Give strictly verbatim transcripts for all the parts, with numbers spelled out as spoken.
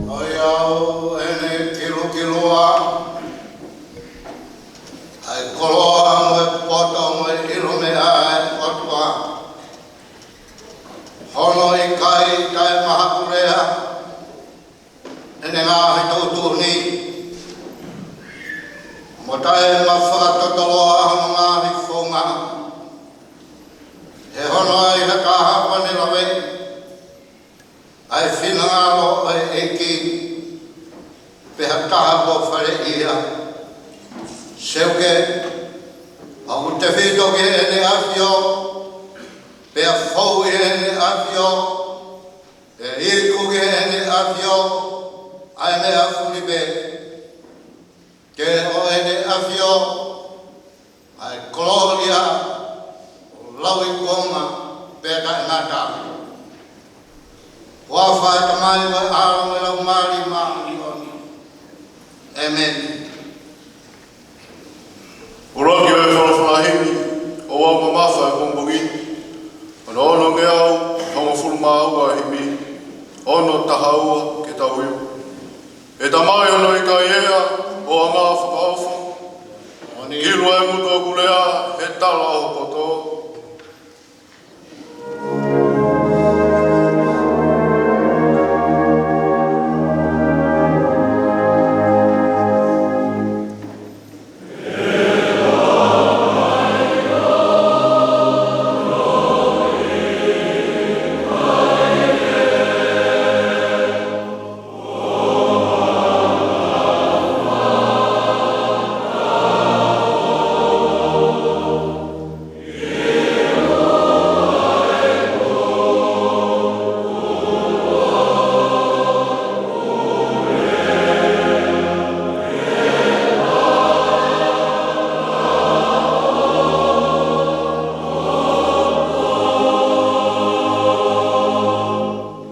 ʻOiauē, ʻene kilukiluʻa ʻa e koloa mo e poto mo e ʻilo meʻa ʻa e ʻOtua. Hono ʻikai taʻemahakulea ʻene ngaahi tuʻutuʻuni, mo taʻemafakatotoloa hono ngaahi founga. He hono ʻai ha taha kuo ne lave ʻa e finangalo ʻo e ʻEiki, pe ha taha kuo faleʻi ia. Seuke, ʻOku tefito ki heʻene ʻAfio, pea fou ʻi heʻene ʻAfio, pea iku ki heʻene ʻAfio ʻa e meʻa fulipē, ke ʻo ʻene ʻAfio ʻa e kolōlia ʻo lauikuonga pea taʻengata. Huafa ʻo e Tamai, mo e ʻAlo, mo e Laumālie Māʻoniʻoni. ʻĒmeni. ʻUluaki ʻo e folofola himi ʻoku mamafa he pongipongi ni, ʻoku onongeau hongofulu mā ua e himi, ono taha ua ke tau hiva. ʻE Tamai, hono ʻikai ʻea ʻo anga fakaofo, ʻo ni ilu e ngutu ʻoku lea he tala ʻo ho poto.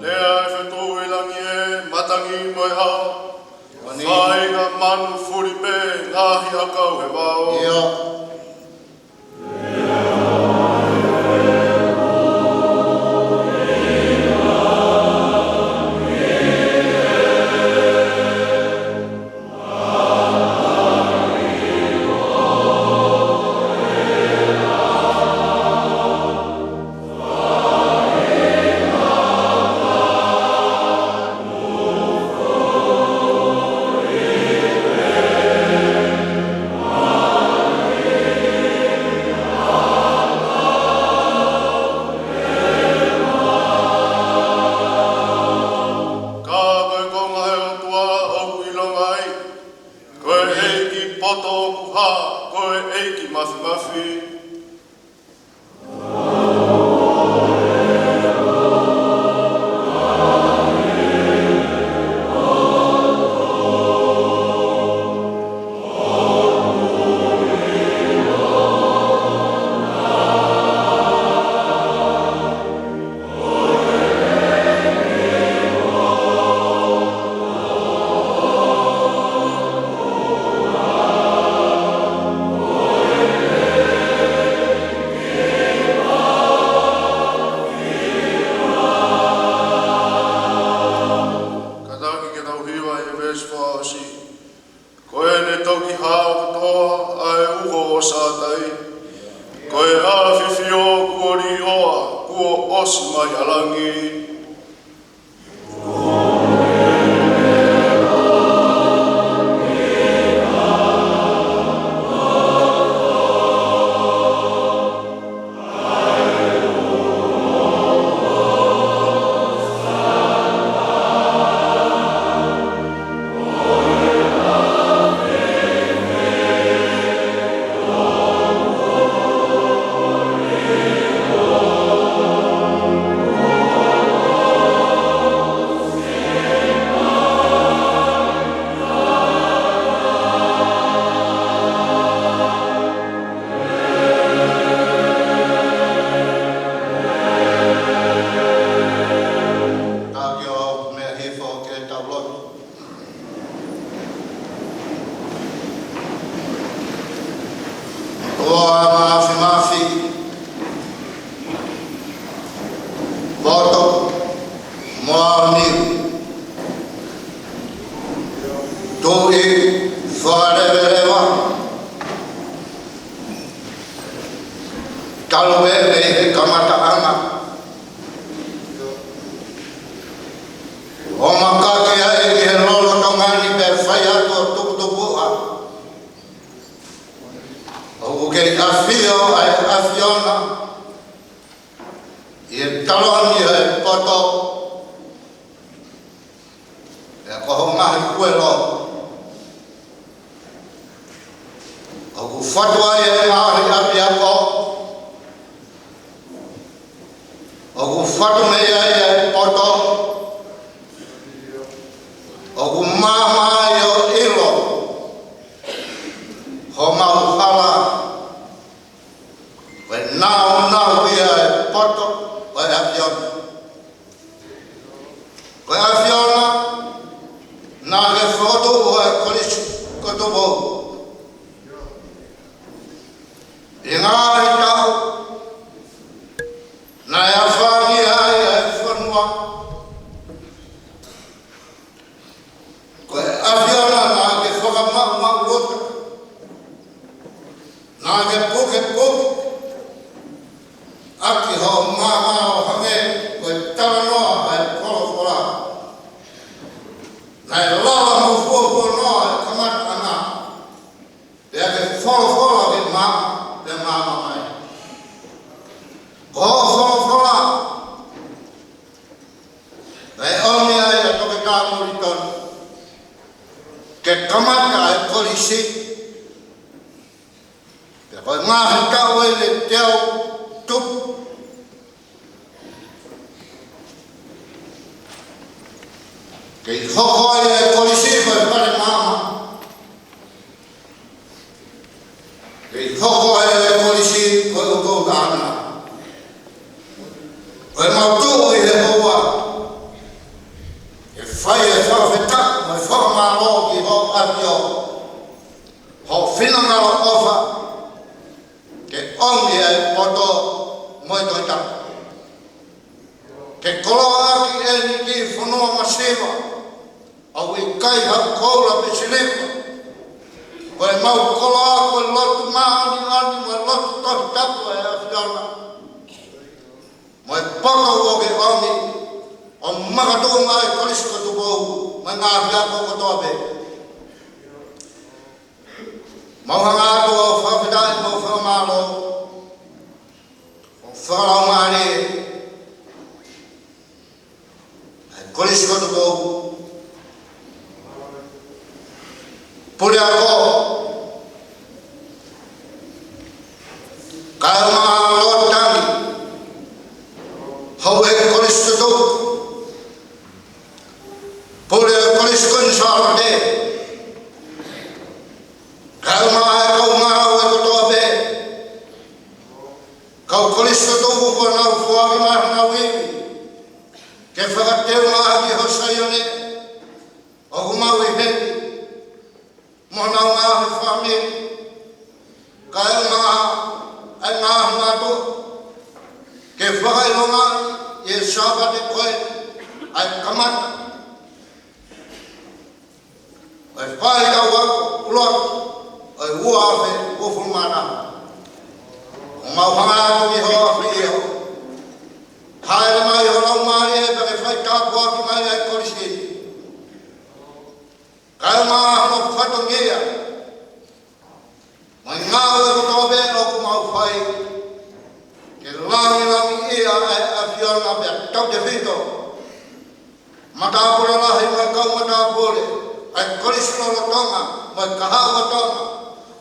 Lea ʻa e fetuʻu ʻi langi, ʻe matangi mo e ʻao, fai ʻa e manu fulipē, ngaahi ʻakau he vao. ʻIo. Ka ko e konga ʻo e ʻOtua ʻoku ʻilonga ai, ko e ʻEiki poto ʻoku hā, ko e ʻEiki Māfimafi. Kātaki ke tau hiva ʻi he veesi fakaʻosi. Ko ʻene toki hā kotoa ʻa e uho ʻo Sātai, ko e ʻAfio kuo liʻoa, kuo ʻosi mai ʻa langi. Ka ke ʻomai hifo ke tau lotu. ʻOtua Māfimafi, poto mo aoniu, Tuʻi fakaleveleva, talu pē mei he kamataʻanga, ʻo makaki ai ki he lolotonga ni pea fai atu ʻo tuputupuʻa. ʻOku ke ʻafio ʻa e ʻAfiona ʻi he taloni ʻo e poto, pea ko ho ngaahi kuelo ʻoku ʻOku fatu ai e ngaahi ʻapiako. ʻOku fatu mei ai e poto. ʻOku maama ai ʻo ʻilo homau hala. Ko e naunau ia e poto ʻo e ʻAfiona. Ko e ʻAfiona naʻa ke fokotuʻu ʻa e Kolisi ko Tupou. ʻI he ngaahi taʻu naʻe ʻafāngia ai ʻa e fonua. Ko e ʻAfiona naʻa ke fakamaʻumaʻuluta. Naʻa ke pukepuke ʻaki hoʻo maama ʻo hangē ko e talanoa ʻa e folofola. Naʻe lala mo fuofua noa e kamataʻanga. Pea ke folofola ke maama, pea maama mai. Ko hoʻo folofola naʻe ʻomi ai ʻa Toketā Molitoni ke kamata e kolisi. Pea ko e ngaahi taʻu ʻe teau tupu kei hoko ai e kolisi ko e fale maama. Kei hoko ai e kolisi ko e ʻotu ʻana. Ko e mau tuʻu ʻi he houa ke fai e fakafetaʻi mo e fakamālō ki hoʻo ʻAfio, hoʻo finangalo ʻofa ke ʻomi e poto mo e Tohi Tapu, ke koloaʻaki eni ki fonua masiva ʻoku ʻikai ha koula pe siliva. Ko e mau koloa ko e lotu māʻoniʻoni mo e lotu Tohi Tapu ʻa e ʻAfiona. Mo e poto ʻoku ke ʻomi ʻo makatuʻunga e Kolisi ko Tupou mo e ngaahi ʻapiako kotoa pē. Mau hanga atu ʻo fakafetaʻi mo fakamālō ʻo fakalaumālie ʻa e Kolisi ko Tupou. Puleako, kaeʻumaʻā Lord Tangi, houʻeiki Kolisi Tutuku, pule Kolisi Kuini Sālote, kaeʻumaʻā e kau ngāue kotoa pē, kau Kolisi Tutuku kuo nau foaki mai honau ivi ke fakateungaʻaki ho Saione ʻoku mau ʻi heni, mo honau ngaahi fāmili, kaeʻumaʻā e ngaahi mātuʻa, ke fakaʻilongaʻi ʻi he Sāpate ko eni ʻa e kamata ʻo e faʻahitaʻu ako ʻuluaki ʻo e ua afe uofulu mā taha. ʻOku mau hanga atu ki hoʻo ʻAfio, hāʻele mai ho Laumālie pea ke fai tāpuaki mai ʻa e kolisi ni. Kaeʻumaʻā hono fatongia mo e ngāue kotoa pē ʻoku mau fai ke langilangiʻia ʻa e ʻAfiona pea tautefito matāpule lahi mo e kau matāpule ʻa e Kolisi lolotonga mo e kahaʻu ʻo Tonga,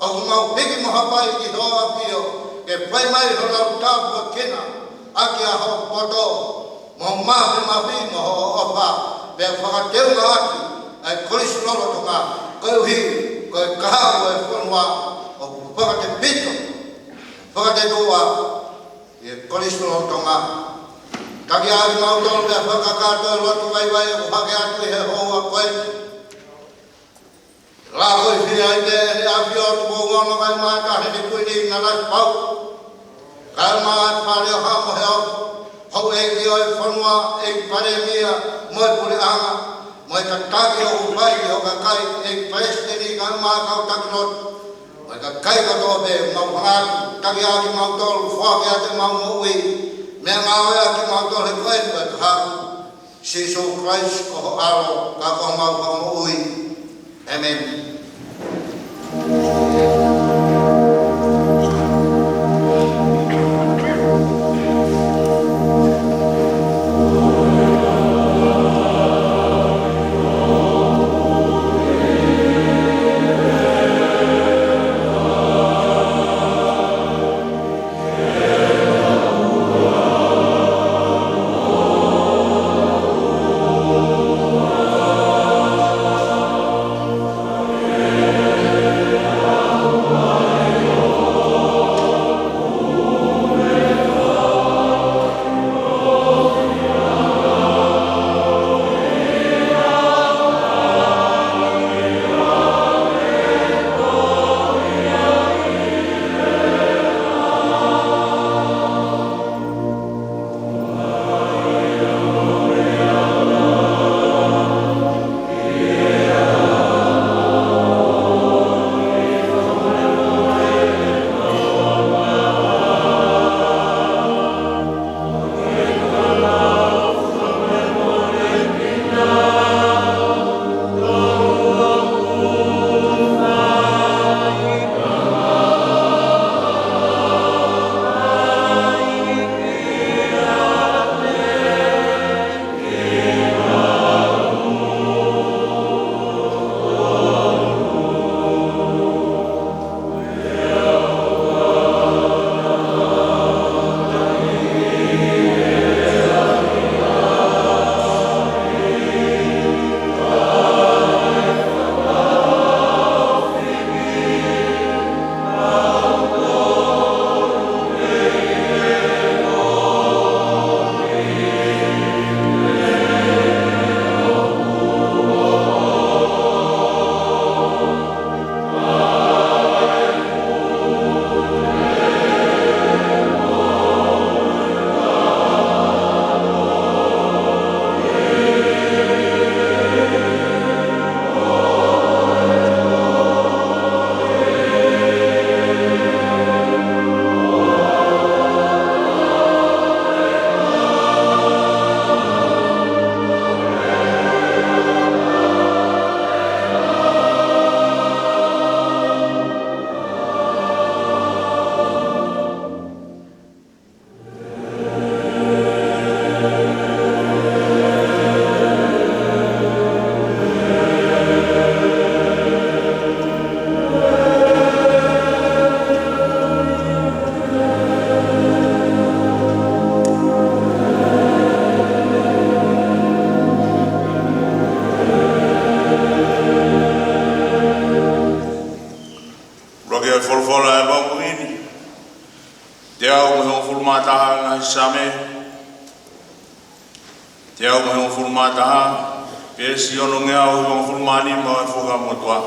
ʻoku mau hiki mo hapai ki hoʻo ʻAfio ke fai mai honau tāpuekina ʻaki ʻa hoʻo poto mo māfimafi mo hoʻo ʻofa, pea fakateungaʻaki ʻa e Kolisi lolotonga, koeʻuhi ko e kahaʻu ʻo e fonua ʻoku fakatefito, fakatetuʻa ʻi he Kolisi lolotonga. Taki ʻaki kimautolu pea fakakakato e lotu vaivai ʻoku hake atu ʻi he houa ko eni. Lako ʻi he ʻAfio Tupou Ono Kaimata Heni Kuini Nanasipauʻu, kaeʻumaʻā e Fale ʻo Haʻa Moheofo, houʻeiki ʻo e fonua, ʻEiki Palēmia mo e Puleʻanga, mo e tataki ʻoku fai ki ho kakai, ʻEiki Palesiteni kaeʻumaʻā kau taki lotu, mo e kakai kotoa pē. Mau hanga atu, taki ʻaki kimautolu, foaki atu ʻemau moʻui, meʻangāue ʻaki kimautolu he ko eni ko e kahaʻu. Sīsū Kalaisi ko ho ʻAlo, ka ko homau Fakamoʻui. ʻĒmeni. Teau mo e hongofulu mā taha ʻo e ngaahi Saame. Teau mo e hongofulu mā taha, veesi onongeau hongofulu mā nima ʻo e Fuakava Motuʻa.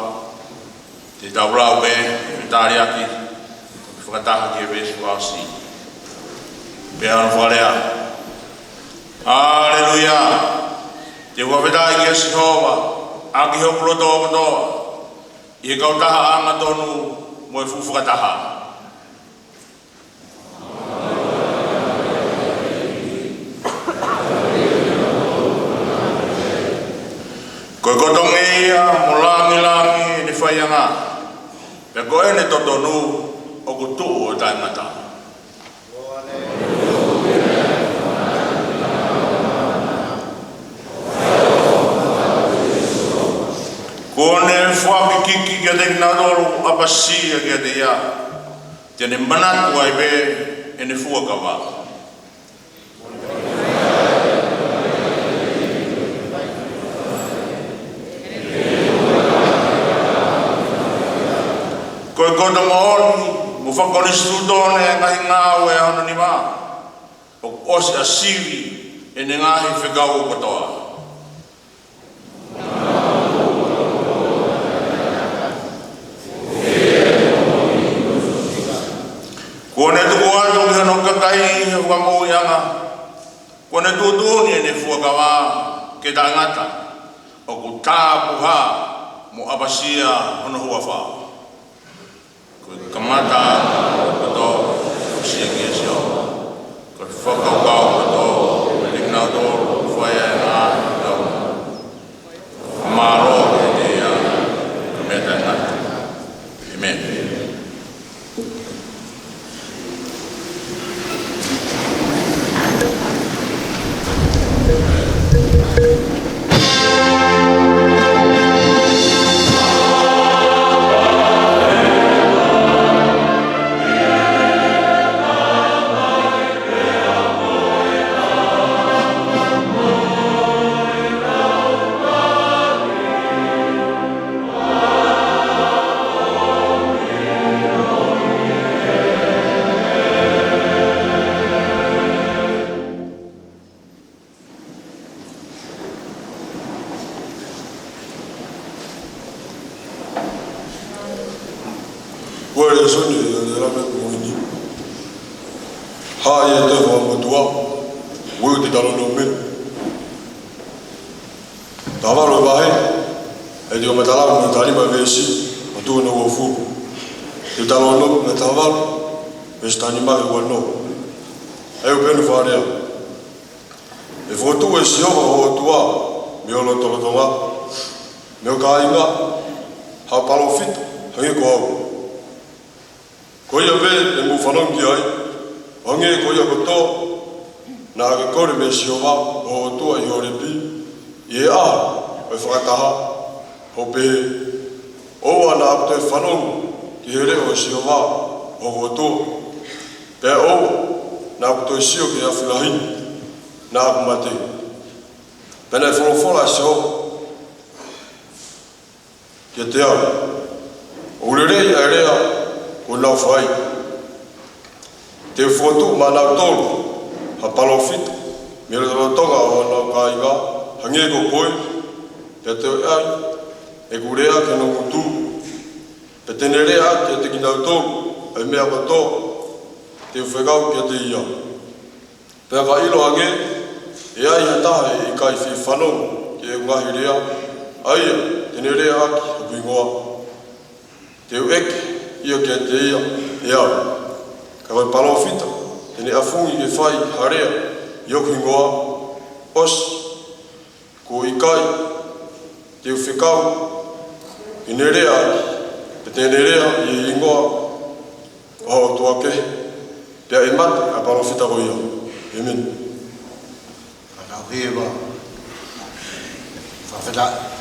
Te tau lau pē, ʻi he taliaki, fakataha ki he veesi fakaʻosi. Pea ʻoku fakalea: Haleluia! Te u fakafetaʻi kia Sihova, ʻaki hoku loto kotoa, ʻi he kautaha angatonu mo e fuʻu fakataha. Ko e koto ngeia mo langilangi ʻene faiʻanga, pea ko ʻene totonu ʻoku tuʻu ʻo taʻengata. Kuo ne foaki kiki kiate kinautolu ʻapasia kiate ia, te ne manatu ai pē ʻene fuakava. Ko e koto moʻoni mo fakakonisitūtone ʻa e ngaahi ngāue ʻa hono nima, ʻoku ʻosi ʻasivi ʻene ngaahi fekau kotoa. Kuo ne tuku atu ki hono kakai ʻa e fakamoʻuiʻanga, kuo ne tuʻutuʻuni ʻene fuakava ke taʻengata, ʻoku tapuhā mo ʻapasia hono huafa. Ko e kamata kotoa, ʻoku ʻosi kia Sihova. Ko e fakakaukau kotoa, ʻoku ʻiate kinautolu ʻoku fai ʻa e ngaahi lau. Mālō kiate ia, ko e meʻa taʻengata. ʻĒmeni. Ko e lēsoni ʻe lava ʻi he moʻoni ni. Haʻi e Fuakava Motuʻa, ʻoku te talanoa mei ai. Taha valu e vahe, ʻe te u matala mo e taha nima e veesi, ʻo tuʻu ʻi he uofulu. Te u talanoa mei he taha valu, veesi taha nima ki he ua noa. ʻOku pehē hono fakalea: ʻE fokotuʻu ʻe Sihova ho ʻOtua mei ho lotolotonga, mei ho kāinga, ha palōfita hangē ko au. Ko ia pē te mou fanongo ki ai, ʻo hangē ko ia kotoa naʻa ke kole meia Sihova ho ʻOtua ʻi Holepi, ʻi he ʻaho ʻo e fakataha, ʻo pehē: ʻOua naʻa ku toe fanongo ki he leʻo ʻo Sihova hoku ʻOtua, pea ʻoua naʻa ku toe sio ki he afi lahi ni, naʻa ku mate. Pea naʻe folofola ʻa Sihova kiate au: ʻOku lelei ʻa e lea kuo nau fai. Te u fokotuʻu maʻanautolu ha palōfita mei he lotolotonga ʻo honau kāinga hangē ko koe, pea te u ʻai ʻeku lea ki hono ngutu, pea te ne lea kiate kinautolu ʻa e meʻa kotoa te u fekau kiate ia. Pea ka ʻiloange ʻe ai ha taha ʻe ʻikai fie fanongo ki heʻeku ngaahi lea, ʻa ia te ne lea ʻaki hoku hingoa, te u ʻeke ia kiate ia ʻe au. Ka ko e palōfita te ne ʻafungi ke fai ha lea ʻi hoku hingoa, ʻosi kuo ʻikai te u fekau ke ne lea ʻaki, pea te ne lea ʻi he hingoa ʻo ha ʻotua kehe, pea ʻe mate ʻa e palōfita ko ia. ʻĒmeni. Fakafetaʻi.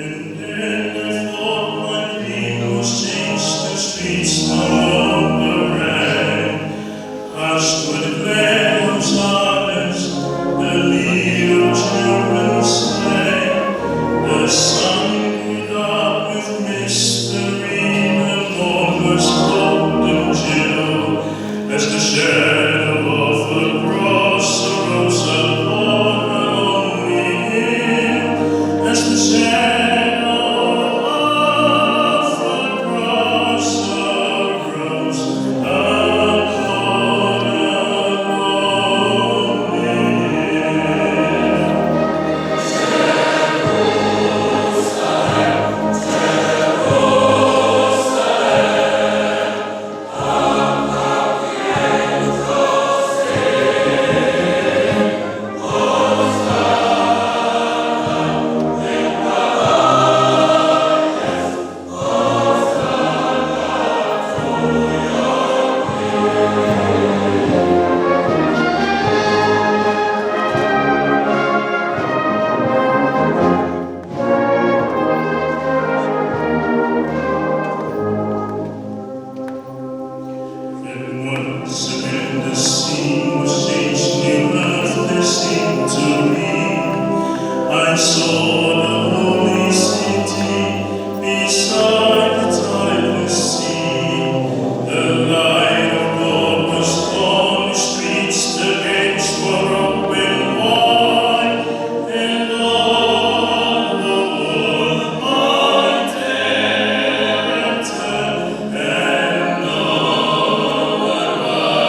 And then I thought my dream was changed to speech no longer rang. Hush with glad hosannas, the little children sang. The sun grew dark with mystery, the dawn was cold and chill. As the shadow of the cross arose upon a lonely hill, as the shadow of the cross arose upon a lonely hill. And once again the scene was changed, new earth descended to me. I saw the holy city beside the tideless sea. The light of God was on the streets, the gates were open wide, and all the world might enter. It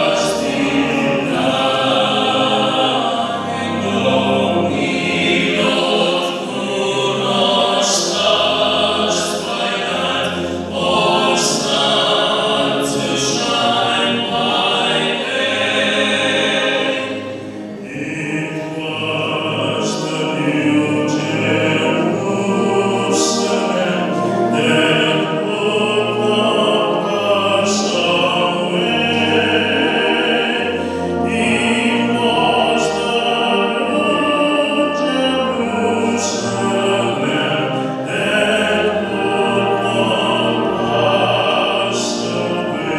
was the new Jerusalem that would not pass away. It was the new Jerusalem that would not pass away.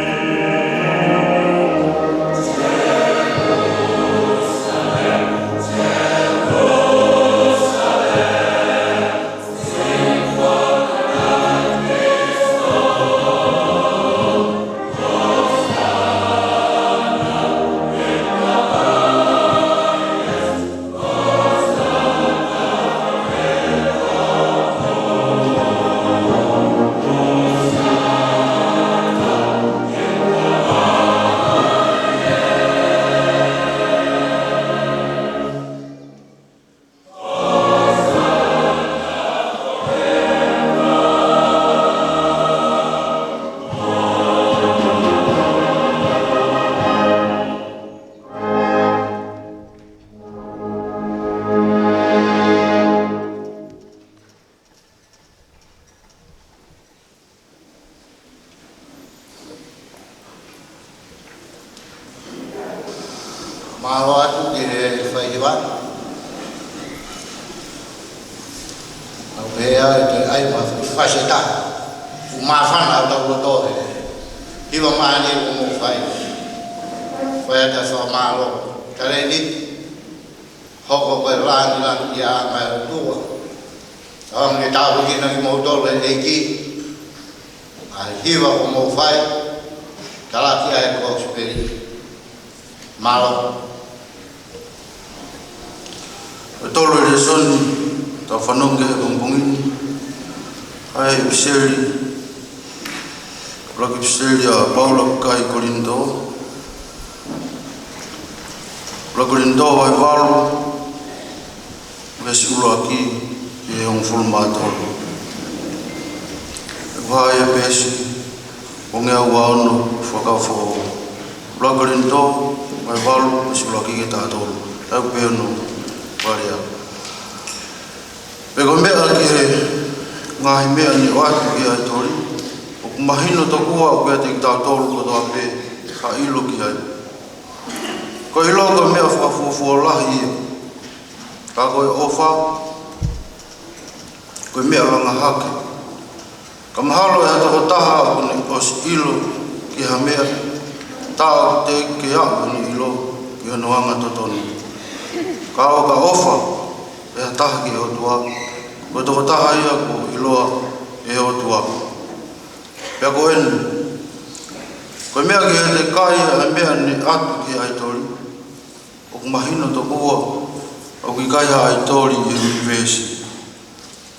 Mālō atu ki he fai hiva. ʻOku pehē ʻe he ʻai ma fai se ta. ʻOku māfana ʻa tautolu he hiva mālie ʻoku mou fai. Fai atu ʻa e fakamālō. Talēniti. Hoko ko e lāngilangiʻia ʻa e ʻOtua. ʻOku ne tāpuekina kimoutolu ʻe he ʻEiki. ʻA e hiva ʻoku mou fai. Talaki ʻa e kosipeli. Mālō. Ko e tolu e lēsoni ʻoku tau fanongo ki ai he pongipongi ni. ʻA e ʻipiseli, ʻuluaki ʻipiseli ʻa Paula ki he kakai Kolinitō. ʻUluaki Kolinitō vahe valu, veesi ʻuluaki ki he hongofulu mā tolu. ʻOku hā ia he peesi pongipongi ua ono Fuakava Foʻou. ʻUluaki Kolinitō vahe valu, veesi ʻuluaki ki he taha tolu. Tau pē ʻo nofo ʻo lea. Pea ko e meʻa ki he ngaahi meʻa ne ʻoatu ki ai ʻa e toli, ʻoku mahino tokua ʻoku ʻiate kitautolu kotoa pē ha ʻilo ki ai. Ko e ʻilo ko e meʻa fakafuofua lahi ia. Ka ko e ʻofa, ko ko e meʻa langa hake. Ka mahalo ʻe ha tokotaha ʻoku ne ʻosi ʻilo ki ha meʻa, tā ʻoku teʻeki ke aʻu ʻene ʻilo ki hono anga totonu. Ka ʻo ka ʻofa ʻe ha taha ki he ʻOtua, ko e tokotaha ia kuo ʻiloa ʻe he ʻOtua. Pea ko eni, ko e meʻa ki heʻete kai ʻa e meʻa ne ʻatu ki he ʻaitoli, ʻoku mahino tokua ʻoku ʻikai ha ʻaitoli ʻi he ʻunivēsi.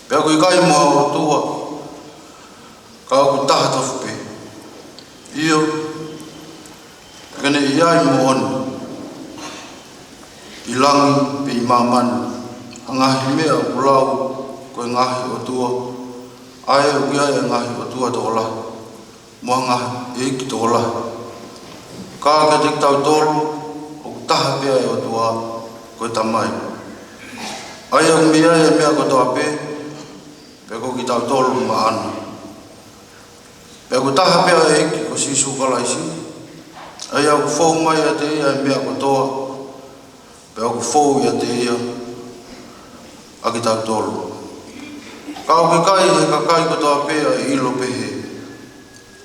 Pea ʻoku ʻikai mo ha ʻOtua, ka ʻoku taha tofu pē. ʻIo, ka ne ʻi ai moʻoni ʻi langi pe ʻi māmani ha ngaahi meʻa ʻoku lau ko e ngaahi ʻotua, ʻa ē ʻoku ʻi ai e ngaahi ʻotua tokolahi mo e ngaahi ʻeiki tokolahi. Ka kiate kitautolu ʻoku taha pē ʻa e ʻOtua, ko e Tamai, ʻa ia ʻoku mei ai e meʻa kotoa pē, pea ko kitautolu maʻana. Pea ʻoku taha pē ʻa e ʻEiki ko Sīsū Kalaisi, ʻa ia ʻoku fou mai ʻiate ia e meʻa kotoa, pea ʻoku fou ʻiate ia ʻa kitautolu. Ka ʻoku ʻikai he kakai kotoa pē ʻa e ʻilo pehē.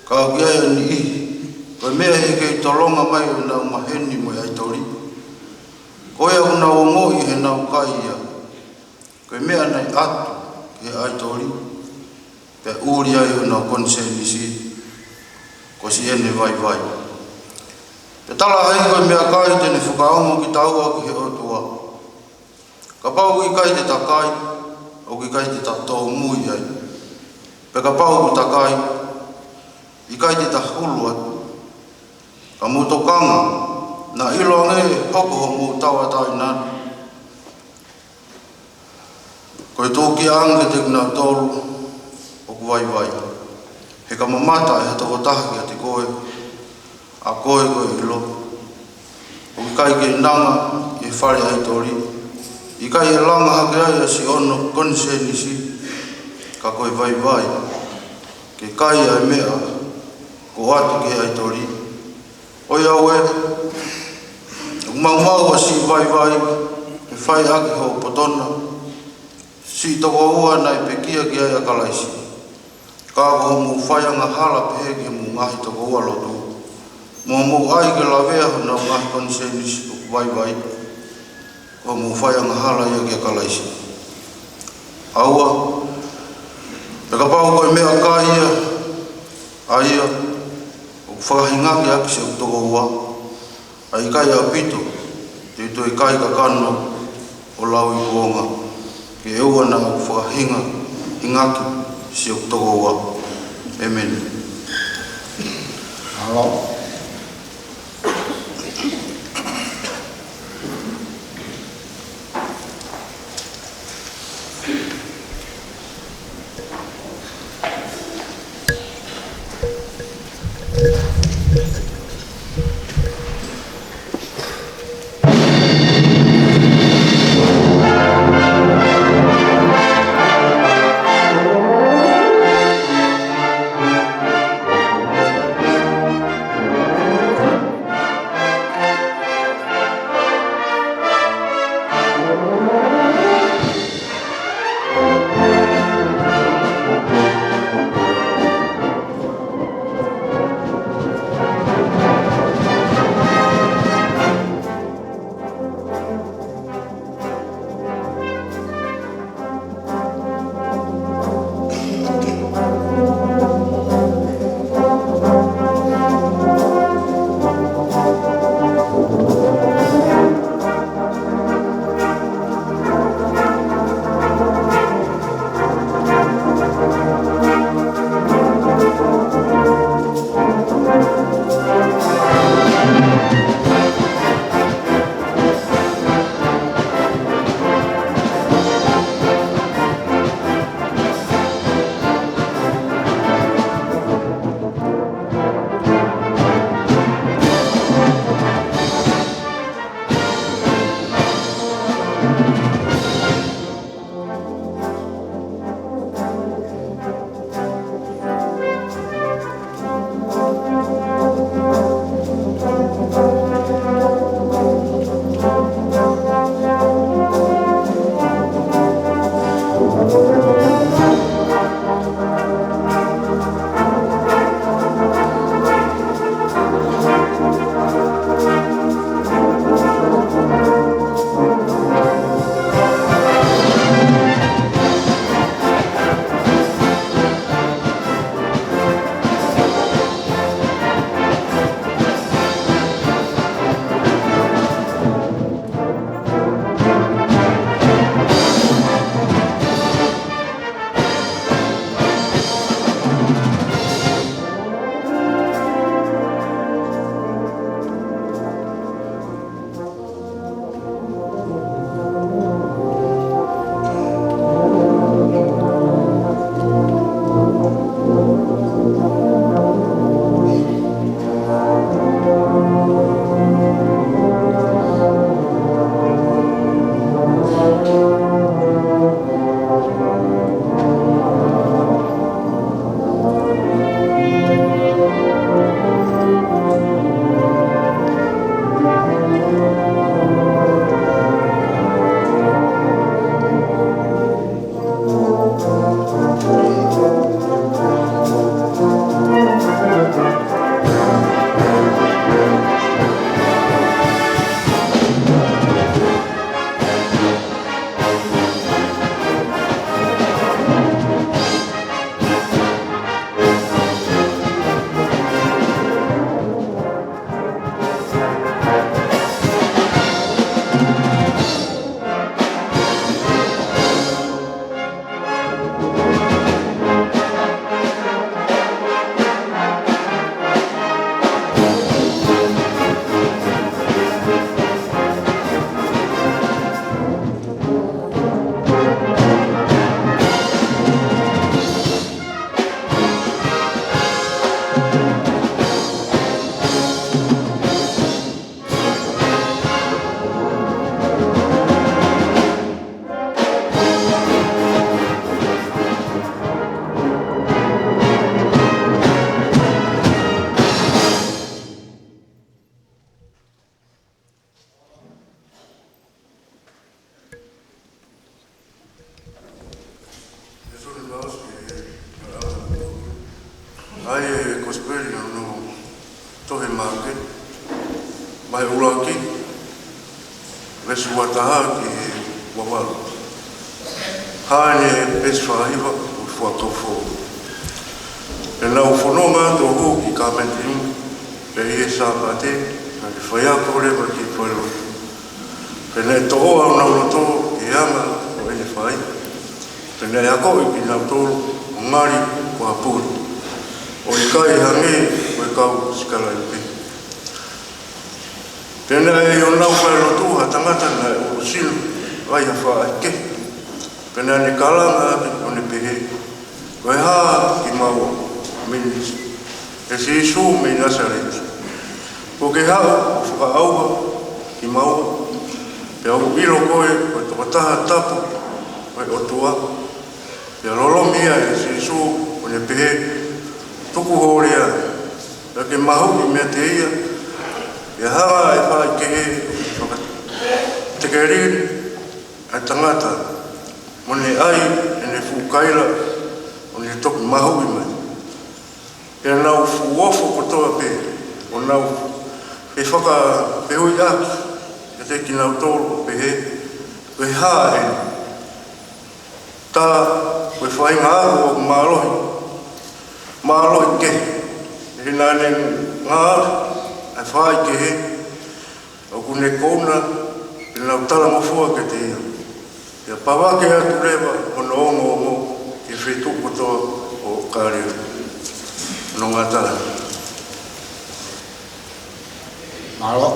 Ka ʻoku ʻi ai e niʻihi, ko e meʻa he kei tolonga mai ʻenau maheni mo e ʻaitoli, ko ia ʻoku nau ongoʻi heʻenau kai ia ko e meʻa naʻe ʻatu ki he ʻaitoli, pea ʻuli ai honau konisēnisi, kuo siʻene vaivai. Pea talaʻehai ko e meʻakai te ne fakaongo kitaua ki he ʻOtua. Kapau ʻoku ʻikai te ta kai, ʻoku ʻikai te ta tōmui ai. Pea kapau ʻoku ta kai, ʻikai te ta hulu atu. Ka mou tokanga, naʻa ʻiloange ʻe hoko hoʻomou tauʻatāina atu ko e tōkiʻa ange kiate kinautolu ʻoku vaivai. He ka mamata ʻe ha tokotaha kiate koe, ʻa koe ko e ʻilo, ʻoku ʻikai ke nanga ʻi he fale ʻaitoli, ʻikai ʻe langa hake ai ʻa siʻono konisēnisi, ka ko e vaivai ke kai ʻa e meʻa kuo ʻatu ki he ʻaitoli. ʻOiauē, ʻoku maumau ʻa siʻi vaivai ʻe fai ʻaki hoʻo poto na, siʻi tokoua naʻe pekia ki ai ʻa Kalaisi. Ka ko hoʻomou fai angahala pehē ki homou ngaahi tokoua lotu, mo hoʻomou ʻai ke lavea honau ngaahi konisēnisi ʻoku vaivai, ko hoʻomou fai angahala ia kia Kalaisi. ʻAua, pea kapau ko e meʻakai ia, ʻa ia ʻoku fakahingaki ʻaki siʻoku tokoua, ʻa ia ʻikai ʻaupito te u toe kai kakano ʻo lauikuonga, ke ʻoua naʻa ku fakahinga, hingaki siʻoku tokoua. ʻĒmeni. Mālō. ʻA e Kosipeli ʻa hono tohi ʻe Maʻake, vahe ʻuluaki, veesi uataha ki he uavalu. Hā ʻene peesi fāhiva ʻo e Fuakava Foʻou. Pea naʻa ku fononga atu ʻo hū ki Kāpeniteliumu, pea ʻi he Sāpate, naʻa ne faiako leva ki he falelotu. Pea naʻe toʻoa honau loto ki he anga ʻo ʻene fai. Pea naʻe akoʻi kinautolu ʻo ngali ko ha pule, ʻo ʻikai hangē ko e kau sikalaipe. Pea naʻe ʻi honau falelotu ha tangata naʻe ʻulusino ai ha faʻahikehe. Pea naʻa ne kalanga ʻaki ʻo ne pehē, Ko e hā kimaua, Mīnisi, ʻe Sīsū mei Nāsaleti? Kuo ke haʻu ʻo fakaʻauha kimaua, pea ʻoku ʻilo koe ko e tokotaha tapu ʻo e ʻOtua. Pea lolomi ia ʻe Sīsū ʻo ne pehē, Tuku ho lea, pea ke mahuʻi meiate ia. Pea hanga ʻe he faʻahikehe ʻo fakatekelili ʻa e tangata, mo ne ʻai ʻene fuʻu kaila, ʻo ne toki mahuʻi mai. Pea nau fuʻu ofo kotoa pē, ʻo nau fefakafehuʻiʻaki kiate kinautolu ʻo pehē, Ko e hā eni? Tā ko e faʻahinga ako ʻoku mālohi, mālohi kehe. He naʻa ne ngāue ʻa e faʻahikehe, ʻoku ne kouna, pea nau talangofua kiate ia. Pea pavake atu leva hono ongoongo ki he feituʻu kotoa ʻo Kāleli. Hono ngata. Mālō.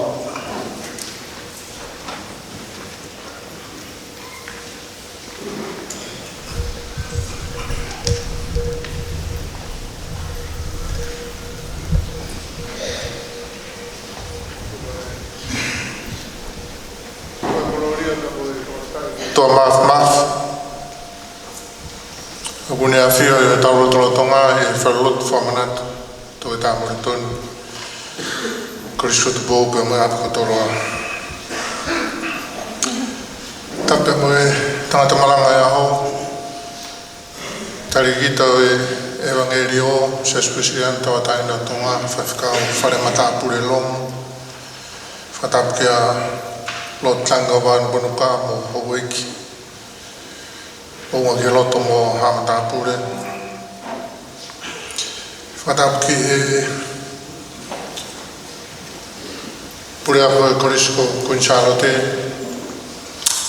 Tuʻa mafimafi. ʻOku ne ʻafio ʻi hotau lotolotonga ʻi he falelotu fakamanatu Toketā Molitoni, Kolisi ko Tupou pea mo e ʻapi kotoa. Tapu mo e tangata malanga ʻo e ʻaho, talēkita ʻo e ʻevangeliō, Siasi Uēsiliana Tauʻatāina ʻo Tonga, faifekau Fale Matāpule Lomo, fakatapu kia Lord Tango Van Bonuka mo houʻeiki, ʻo ʻuhinga ki he loto mo haʻa matāpule. Fakatapu ki he puleako ʻo e Kolisi ko Kuini Sālote.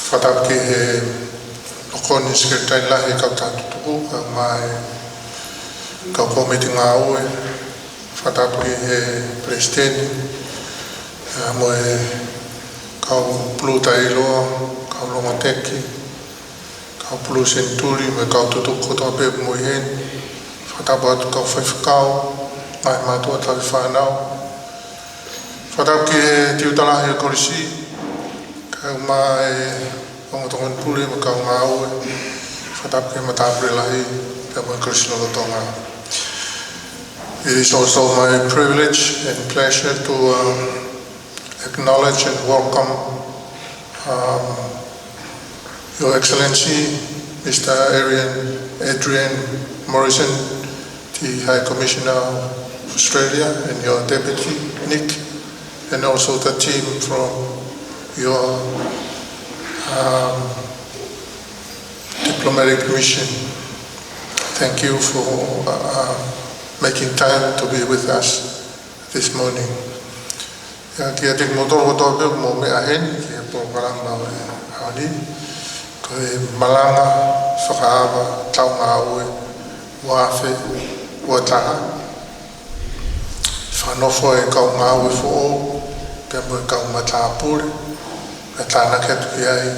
Fakatapu ki he Tokoni Sekelitali Lahi ʻo e Kau Tangata Tutuku, kae ʻumaʻā e kau kōmiti ngāue. Fakatapu ki he Palesiteni, ʻa, mo e kau Pulū Tailoa, kau Longoteki, kau Pulū Senituli, mo e kau tutuku kotoa pē ʻoku mou ʻi heni. Fakatapu atu kau faifekau, ngaahi mātuʻa tauhi fānau. Fakatapu ki he tiuta lahi ʻo e kolisi, kae ʻumaʻā e ongo tokoni pule mo e kau ngāue. Fakatapu ki he matāpule lahi, pea mo e Kolisi lolotonga. It is also my privilege and pleasure to, um, acknowledge and welcome, um, Your Excellency, Mister Adrian, Adrian Morrison, the High Commissioner of Australia, and your deputy, Nick, and also the team from your, um, diplomatic mission. Thank you for, uh, making time to be with us this morning. ʻIa, kiate kimoutolu kotoa pē ʻoku mou meʻa heni ki he polokalama ʻo e ʻaho ni, ko e malanga fakaava taʻu ngāue ua afe ua taha. Fakanofo e kau ngāue foʻou, pea mo e kau matāpule, pea tānaki atu ki ai,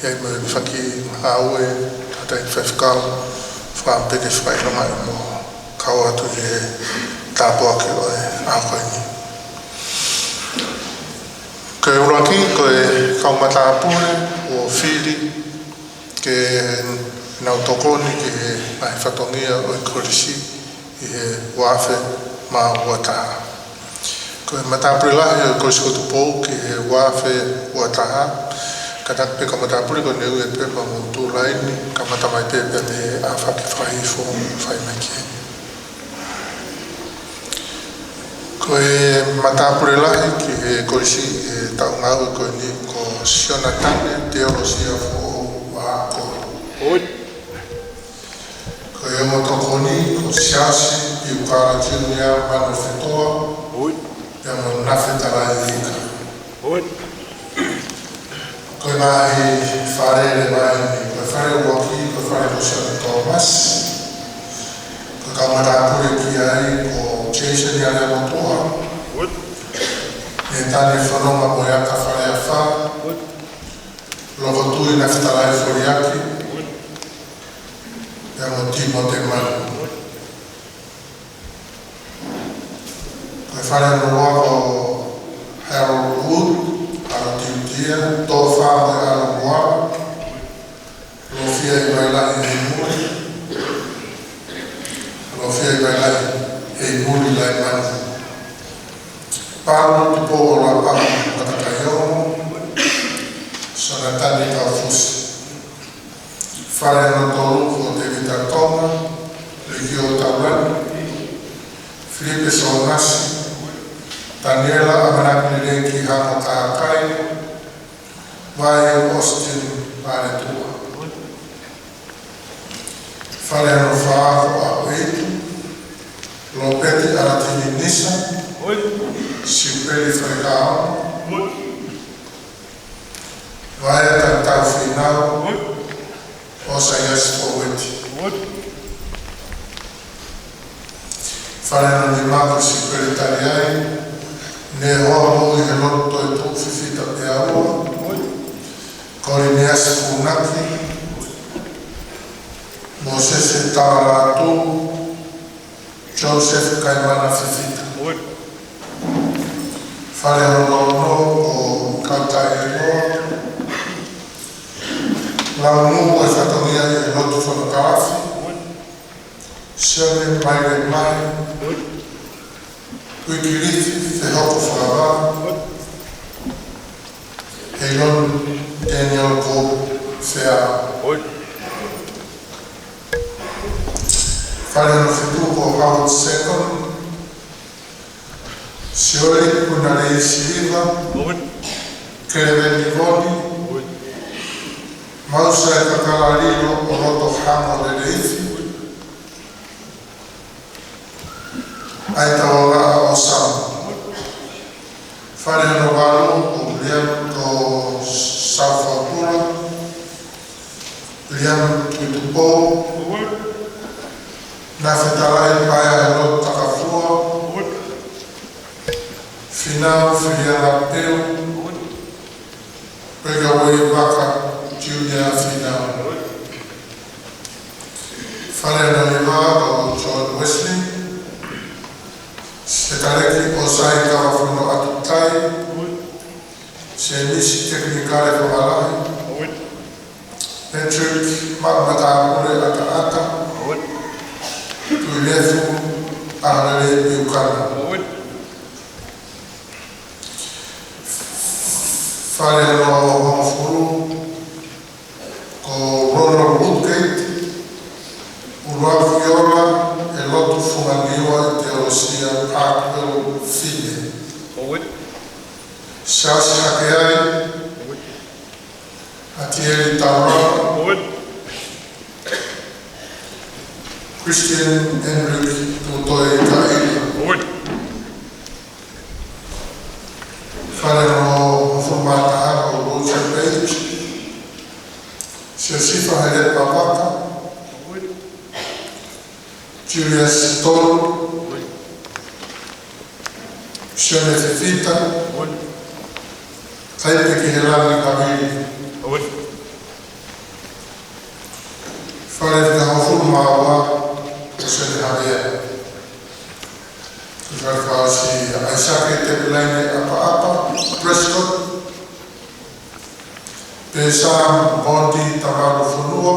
ʻi ai mo e faki ngāue, tautai faifekau, fakaʻamu pē ke fakaʻilongaʻi mo kau atu ki he tāpuaki ʻo e ʻaho ko eni. Ko e ʻuluaki, ko e kau matāpule kuo fili ke nau tokoni ki he ngaahi fatongia ʻo e kolisi ʻi he ua afe mā ua taha. Ko e matāpule lahi ʻo e Kolisi ko Tupou ki he ua afe ua taha, kātaki pē kau matāpule ko ʻene ui e pepa mo tuʻu laini, kamata mai pē pea mei he ʻaho fakahihifo fai mai ki heni. Matāpule lahi ki he kolisi he taʻu ngāue ko eni ko Sionatane Teolosia Foʻou Ako. Ko e ongo tokoni ko Siaosi Piukala Junior Manofetoa, pea mo Nafetalai Ika. Ko e ngaahi fale leva eni, ko e fale ʻuluaki ko e fale ko Sione Tōmasi, ko e kau matāpule ki ai ko Jason Ialeamotuʻa, Nētane Fononga Moeata Faleafa, Lokotui Nafetalai Foliaki, pea mo Timote Manu. Ko e fale hono ua ko Harold Wood, ʻAlo Tiutia, Tōfā mo e ʻAlo Moala, Lofia ʻIvailahi Heimuli, Lofia ʻIvailahi Heimuli Laimanu, Paulu Tupou ʻAlo Apaha Matakaiongo, Sionatane Kaufusi. Fale hono tolu ko Tēvita Tonga, Likio Taulani, Filipe Sōnasi, Taniela ʻAmanaki Leleki Hamo Takai, Vai Austin Paletua. Fale hono fā ko ʻAhoʻeitu, Lopeti ʻAlatini Nisa, Siupeli Falekaono, Vaea Tangataufīnau, ʻOsaiasi Foueti. Fale hono nima ko Siupeli Taliai, Nehoa Moʻui Heloto Toetuʻu Fifita Peaua, Koliniasi Funaki, Mōsese Tamalatu, Joseph Kaimana Fifita. Fale hono ono ko Kautaʻeloa, Laungu ʻo e Fatongia ʻi he Lotu Fonokalafi, Sione Maile Mahe, Uikilifi Fehoko Fakavā, Heilon Daniel Ko Fea. Fale hono fitu ko Howard Second, Sioli Punalei Siliva, Keleveni Voni, Mausa e Kakala Lilo ʻo Loto Hamo Leleifi, ʻAita Olaʻa ʻo Sam. Fale hono valu ko William ko Saufautula, William Tuitupou, Nafetalai Paea Heloto Takafua, Finau Filiana Peu, Pegawai Vaka Junior Finau. Fale hono nima ko John Wesley, Setaleki ʻOsai Kavafono Atutai, Semisi Tekinikale Fakalahi, Patrick Maʻumatāpule ʻAtaʻata, Tuilefu ʻAhalele Piukana. Fale hono hongofulu ko Ronald Woodgate, ʻUluaki Ola ʻi he Lotu Funga Niua ʻi Teolosia, Parkville, Fine. Siaosi Hakeai, ʻAtieli Tauranga, Christian Henrik Tutoe Kaila. Fale hono hongofulu mā taha ko Roger Page, Siosifa Helepa Vaka, Julius Tolu, Sione Fifita, Taipe Kihelani Kavili. Fale hono hongofulu mā ua ko Sione Havea. Fale fakaʻosi ʻAisake Tepulaine ʻApaʻapa Prescott, Pēsā Mondi Tamalufonua,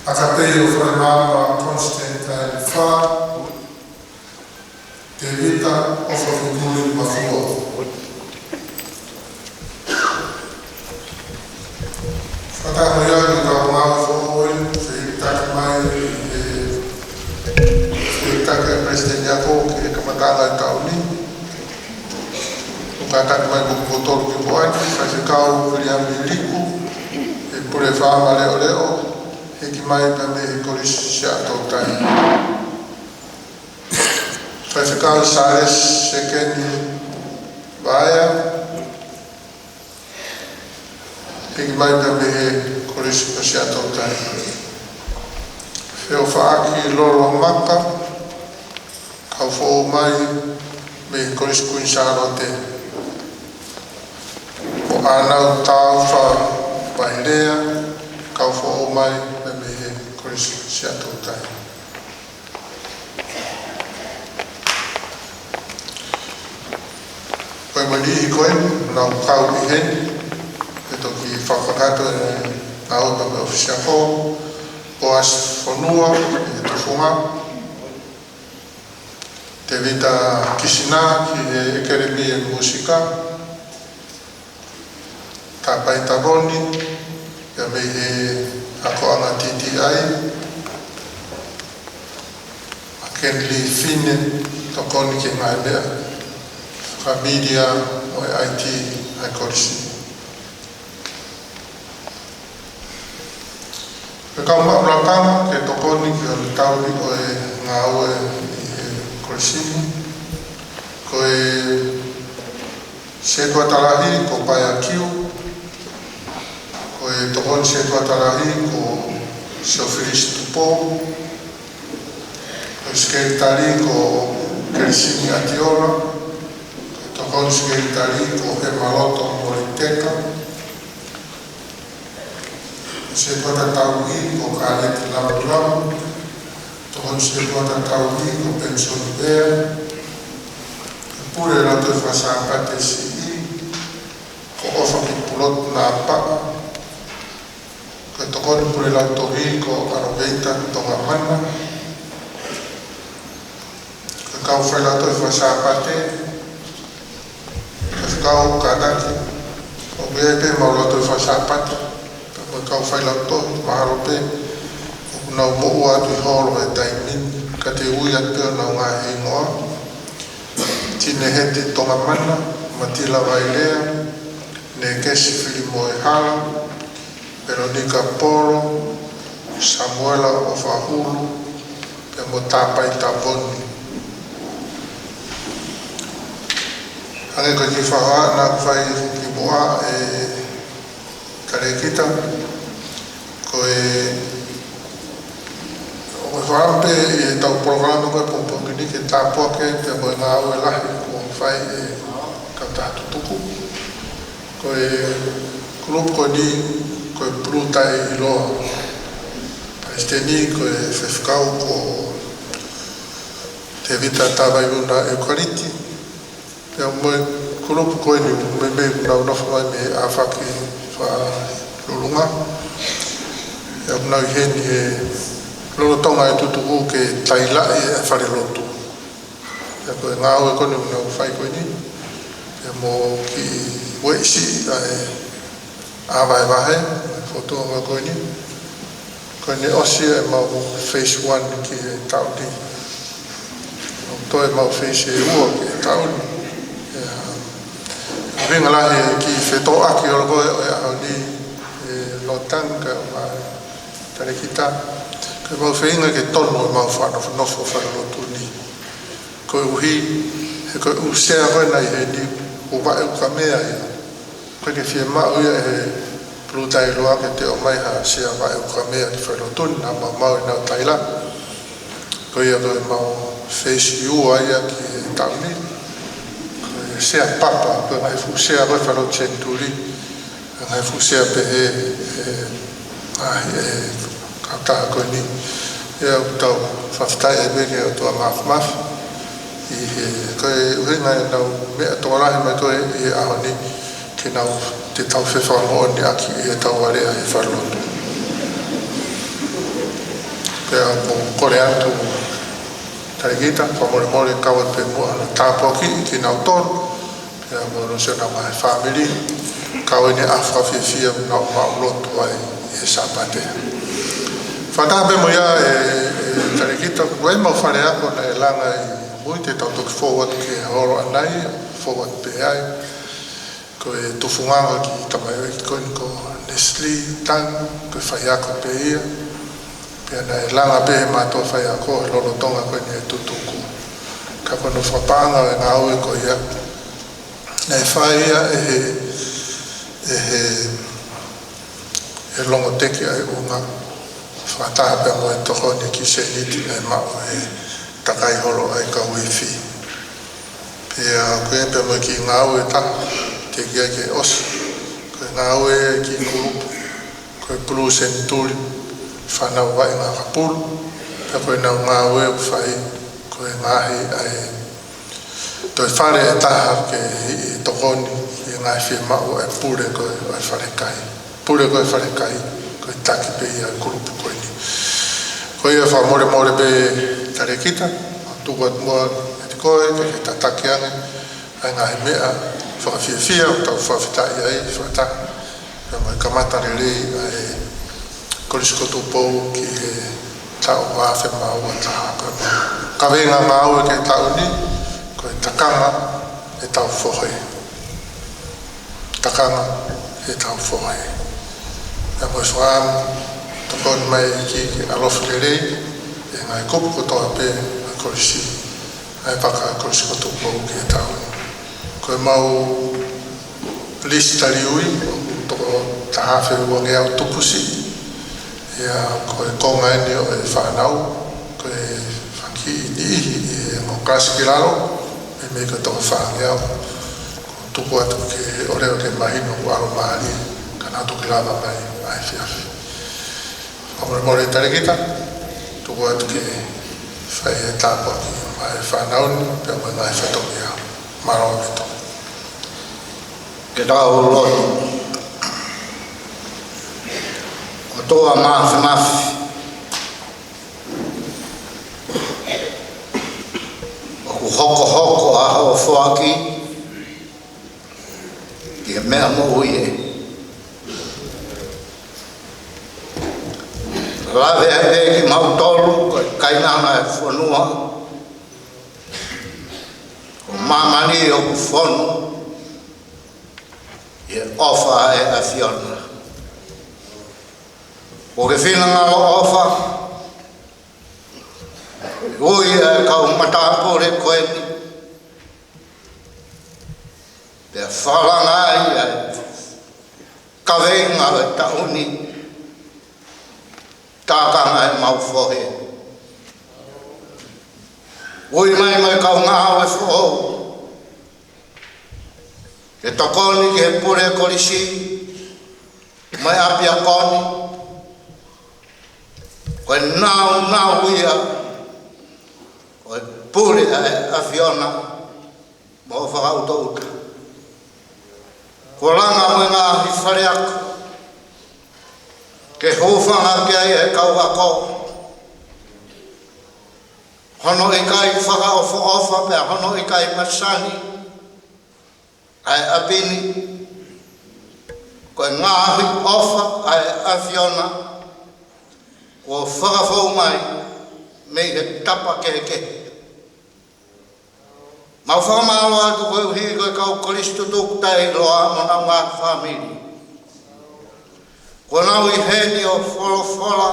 ʻAkapeio Falemaama Constantine Fā, Tēvita ʻOfafumuli Mafua. Fakataha ia ki he kau ngāue foʻou ʻoku feʻiloaki mai ʻe he feʻiloaki ʻa e Palesiteni Ako ki he kamataʻanga ʻo e taʻu ni. ʻOku kātaki mai mo kimoutolu ki muʻa ni, Faifekau Viliami Liku, ʻi he Pule Fakaʻamu Leʻoleʻo, hiki mai pea mei he Kolisi Siaʻatoutai. Faifekau Sālesi Sekeni Vaea, hiki mai pea mei he Kolisi Siaʻatoutai. Feʻofaʻaki Lolo Maka, kau foʻou mai mei he Kolisi Kuini Sālote. Ko ʻAnau Taufa Vailea, kau foʻou mai pea mei he Kolisi Siaʻatoutai. Ko e mali ko eni, nau kau ʻi heni, ʻe toki fakakakato ʻenau ngāue pea mei he ʻōfisi ako, Poasi Fonua, ʻi he tufunga, Tevita Kisina, ki he ʻEkelemi ʻo e Mūsika, Tāpai Tavoni, pea mei he akoʻanga T T I, ʻa Kenli Fine, tokoni ki he ngaahi meʻa fakamedia mo e I T ʻa e kolisi. Pea kau maʻu lakanga ke tokoni ki he tauhi ʻo e ngāue ʻi he kolisi ni, ko e sētuata lahi ko Paea Kiu, ko e tokoni sētuata lahi ko Siofilisi Tupou, ko e sekelitali ko Kelisini ʻAtiola, ko e tokoni sekelitali ko Hemaloto Moliteka, sētuata tauhi ko Kaleti Lamulamu, tokoni sētuata tauhi ko Penisoni Pea, pule lautohi fakasāpate siʻi ko ʻOfa ki Pulotu Napaʻa, ko e tokoni pule lautohi ko ʻAloveita Tongamana, ko e kau failautohi fakasāpate, ko e kau kātaki, ʻoku ʻi ai pē ʻemau lautohi fakasāpate, pea mo e kau failautohi, mahalo pē ʻoku nau moʻua atu ʻi holo he taimi ni, ka te u ui atu pē honau ngaahi hingoa: Tineheti Tongamana, Matila Vailea, Nekesi Filimoehala, Veronika Polo, Samuela ʻOfahulu, pea mo Tāpai Tavoni. Hangē ko e kiʻi fakahā naʻe fai kimuʻa ʻe Kalekita, ko e, ʻoku ou fakaʻamu pē ʻi heʻetau polokalama ko e pongipongi ni ke tāpuaki pea mo e ngāue lahi kuo fai ʻe he kautaha tutuku. Ko e kulupu ko eni ko e Pulutai ʻIloa. Palesiteni ko e faifekau ko Tevita Tavaiuna ʻEukaliti. Pea mo e kulupu ko eni ʻoku meimei nau nofo mai mei he ʻAfaki Fakalulunga. Pea nau ʻi heni he lolotonga e tutuku ke tailaʻi e falelotu. Pea ko e ngāue ko eni ʻoku nau fai ko eni, pea mo e kiʻi ueʻi siʻi ʻa e ʻā vahevahe, fotunga ko eni. Ko eni ʻosi ʻemau phase one ki he taʻu ni. ʻOku toe ʻemau phase ʻe ua ki he taʻu ni. ʻIo, ʻuhinga lahi e kiʻi fetōʻaki holo ko ē ʻo e ʻaho ni, ʻe Lotang kae ʻumaʻā Kalekita. Ko ʻemau feinga ke tonu ʻemau fakanofonofo falelotu ni. Koeʻuhi, he ko e ʻū sea ko ē naʻe ʻi heni, ʻū vaʻe ukamea ia. ʻOku ʻikai ke fiemaʻu ia ʻe he Pulutai ʻIloa ke toe ʻomai ha sea vaʻe ukamea ki falelotu ni, naʻa mau maʻu ʻenau taila. Ko ia ko ʻemau phase ua ia ki he taʻu ni. Ko e sea papa, ko e ngaahi fuʻu sea ko ē falelotu senituli. Ngaahi fuʻu sea pehē, ʻe, ʻa e, ʻe, kautaha ko eni. ʻIo, ʻoku tau fakafetaʻi ai pē ki he ʻOtua Māfimafi. ʻI he, ko e ʻuhinga ʻenau meʻa tokolahi mai ko ē ʻi he ʻaho ni, ke nau, te tau fefakamoʻoniʻaki ʻi heʻetau aleʻi ʻi he falelotu. Pea ʻoku ou kole atu, Kalekita, fakamolemole kau ai pē muʻa hono tāpuakiʻi kinautolu. Pea mo hono siʻonau ngaahi fāmili, kau eni ʻa e fakafiefia ʻoku nau maʻulotu ai he Sāpate. Fakataha pē mo ia ʻe, ʻe Talēkita, ko e mau fale ako naʻe langa ʻi mui, te tau toki fou atu ki he holo ʻanai, fou atu pē ai. Ko e tufunga ki he tamaioʻeiki ko eni ko Nesli Tang, ko e faiako pē ia. Pea naʻe langa pē ʻe he mātuʻa faiako he lolotonga ko eni e tutuku. Ka ko hono fakapaʻanga ʻo e ngāue ko ia, naʻe fai ia ʻe he, ʻe he, ʻe he longoteki ʻa e ʻunga, fakataha pea mo e tokoni ki he sēniti naʻe maʻu ʻe he takai holo ʻa e kau ifi. Pea ko e pea mo e kiʻi ngāue ʻe taha, teʻeki ai ke ʻosi, ko e ngāue ki he kulupu ko e Blue Century, fānau vaʻinga ʻakapulu, pea ko ʻenau ngāue ʻoku fai ko e ngaohi ʻa e toe fale ʻe taha ke ʻi he tokoni ki he ngaahi fiemaʻu ʻa e pule ko ē ʻo e falekai. Pule ko ē falekai, ko e taki pē ia ʻa e kulupu ko eni. Ko ia fakamolemole pē Talēkita, tuku atu muʻa kiate koe, ke ke tataki ange ʻa e ngaahi meʻa fakafiefia ʻoku tau fakafetaʻi ai, fakataha pea mo e kamata lelei ʻa e Kolisi ko Tupou ki he taʻu ua afe mā ua taha. Ko e kaveinga ngāue ki he taʻu ni, ko e takanga ʻetau fohe. Takanga ʻetau fohe. Pea mo e fakaʻamu, tokoni mai ki he ʻalofi lelei, ʻa e ngaahi kupu kotoa pē ʻa e kolisi, ʻa e vaka Kolisi ko Tupou ki he taʻu ni. Ko e mau lisi taliui, ʻoku toko taha afe uangeau tupusiʻi. ʻIa, ko e konga eni ʻo e fānau, ko e fanga kiʻi niʻihi ʻi he ongo kalasi ki lalo, meimei ko e toko fāngeau. Ko e tuku atu ke ʻoua ke mahino ʻoku ʻalomālie, ka nau toki lava mai ʻa e efiafi. Fakamolemole Talēkita, tuku atu ke fai e tāpuaki maʻa e fānau ni, pea mo e ngaahi fatongia. Mālō ʻaupito. Ke tau lotu. ʻOtua Māfimafi, ʻoku hokohoko ʻa hoʻo foaki ki he meʻa moʻui ē. Lave ai pē kimautolu ko e kainanga ʻo e fonua, ko māmani ʻoku fonu ʻi he ʻofa ʻa e ʻAfiona. Ko e finangalo ʻofa, ui ʻa e kau matāpule ko eni, pea fakalanga ai ʻa e kaveinga ʻo e taʻu ni, takanga ʻemau fohe. Ui mai mo e kau ngāue foʻou ke tokoni ki he pule kolisi mo e ʻapiako ni. Ko e nāunau ia ʻo e pule ʻa e ʻAfiona mo e fakaʻutoʻuta. Kuo langa mo e ngaahi fale ako ke hūfanga ki ai e kau ako, hono ʻikai fakaʻofoʻofa pea hono ʻikai masani ʻa e ʻapi ni. Ko e ngaahi ʻofa ʻa e ʻAfiona kuo fakafou mai mei he tapa kehekehe. Mau fakamālō atu koeʻuhi ko e kau kolisi tutuku taʻeʻiloa mo honau ngaahi fāmili. Kuo nau ʻi heni ʻo folofola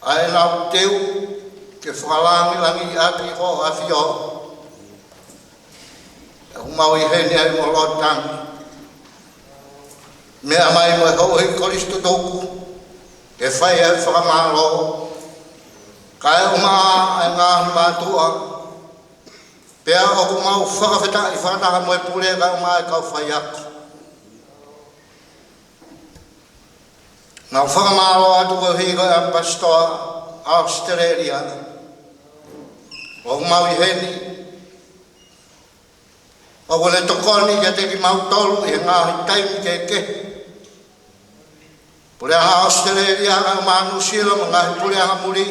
ʻa ʻenau teu ke fakalangilangiʻaki hoʻo ʻAfio. ʻOku mau ʻi heni ai mo loto tangi. Meʻa mai mo e houʻeiki kolisi tutuku ke fai ai e fakamālō, kae ʻumaʻā ʻa e ngaahi mātuʻa. Pea ʻoku mau fakafetaʻi fakataha mo e pule kae ʻumaʻā e kau faiako. Mau fakamālō atu koeʻuhi ko e ʻAmipasitoa ʻAositelēlia ʻoku mau ʻi heni, ʻoku ne tokoni kiate kimautolu ʻi he ngaahi taimi kehekehe. Puleʻanga ʻAositelēlia kae ʻumaʻā Nuʻusila mo e ngaahi puleʻanga muli,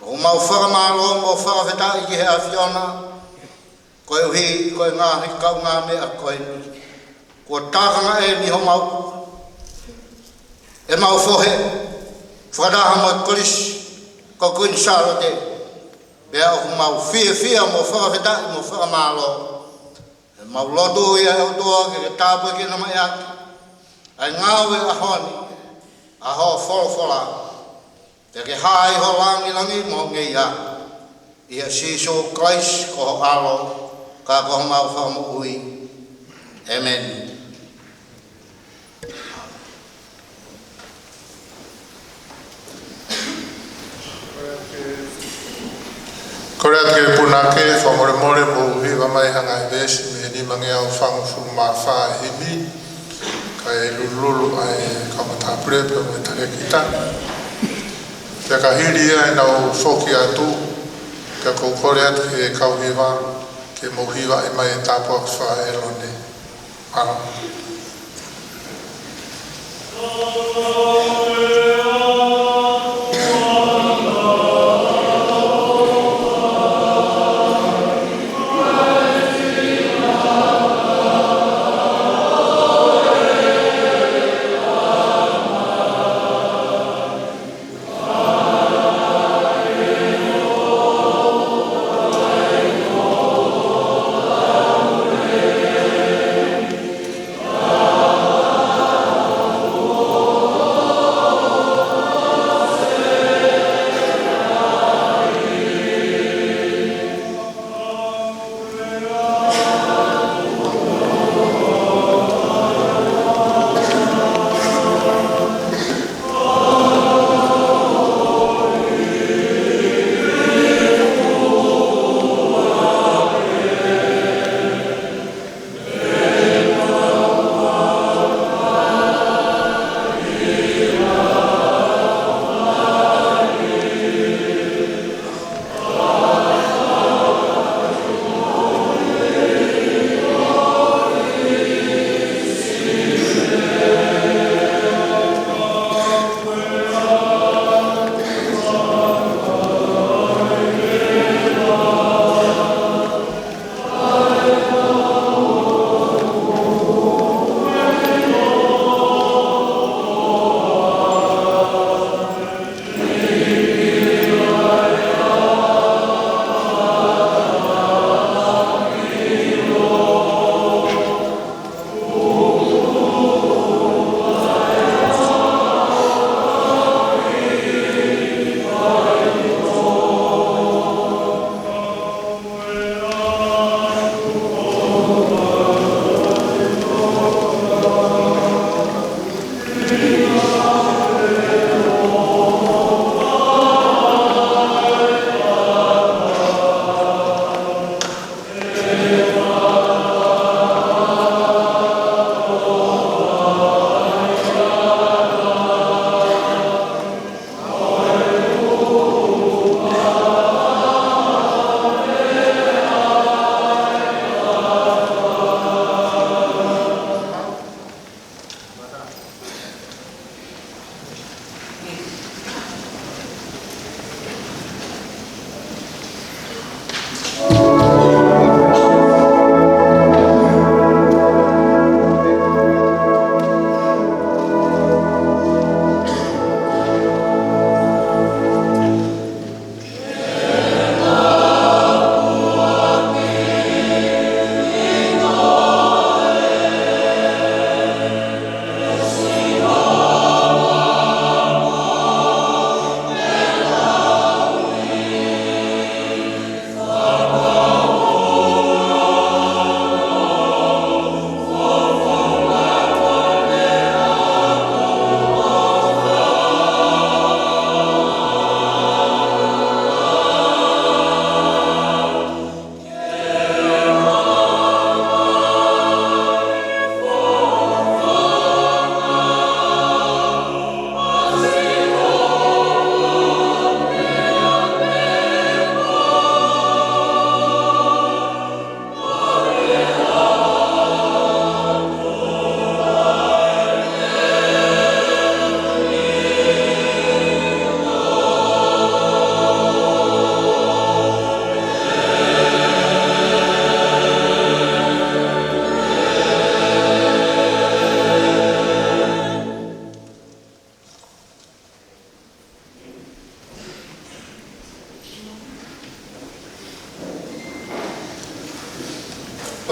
ʻoku mau fakamālō mo fakafetaʻi ki he ʻAfiona koeʻuhi ko e ngaahi kaungāmeʻa ko eni. Kuo takanga eni homau, ʻemau fohe, fakataha mo e Kolisi ko Kuini Sālote, pea ʻoku mau fiefia mo fakafetaʻi mo fakamālō. ʻOku mau lotu ia ʻe ʻOtua ke ke tāpuekina mai ʻaki ʻa e ngāue ʻo e ʻaho ni, ʻa hoʻo folofola, pea ke hā ʻi ho langilangi mo ho ngeia. ʻIa Sīsū Kalaisi ko ho ʻAlo, ka ko homau Fakamoʻui. ʻĒmeni. Kole atu ki he punake, fakamolemole mou hiva mai ha ngaahi veesi mei he nimangeau fāngofulu mā fā ʻi he himi, kae lulululu ʻa e kau matāpule pea mo e talēkita. Pea ka hili ia ʻenau foki atu, pea ʻoku ou kole atu ki he kau hiva, ke mou hivaʻi mai e tāpuaki fakaʻĒlone. Mālō.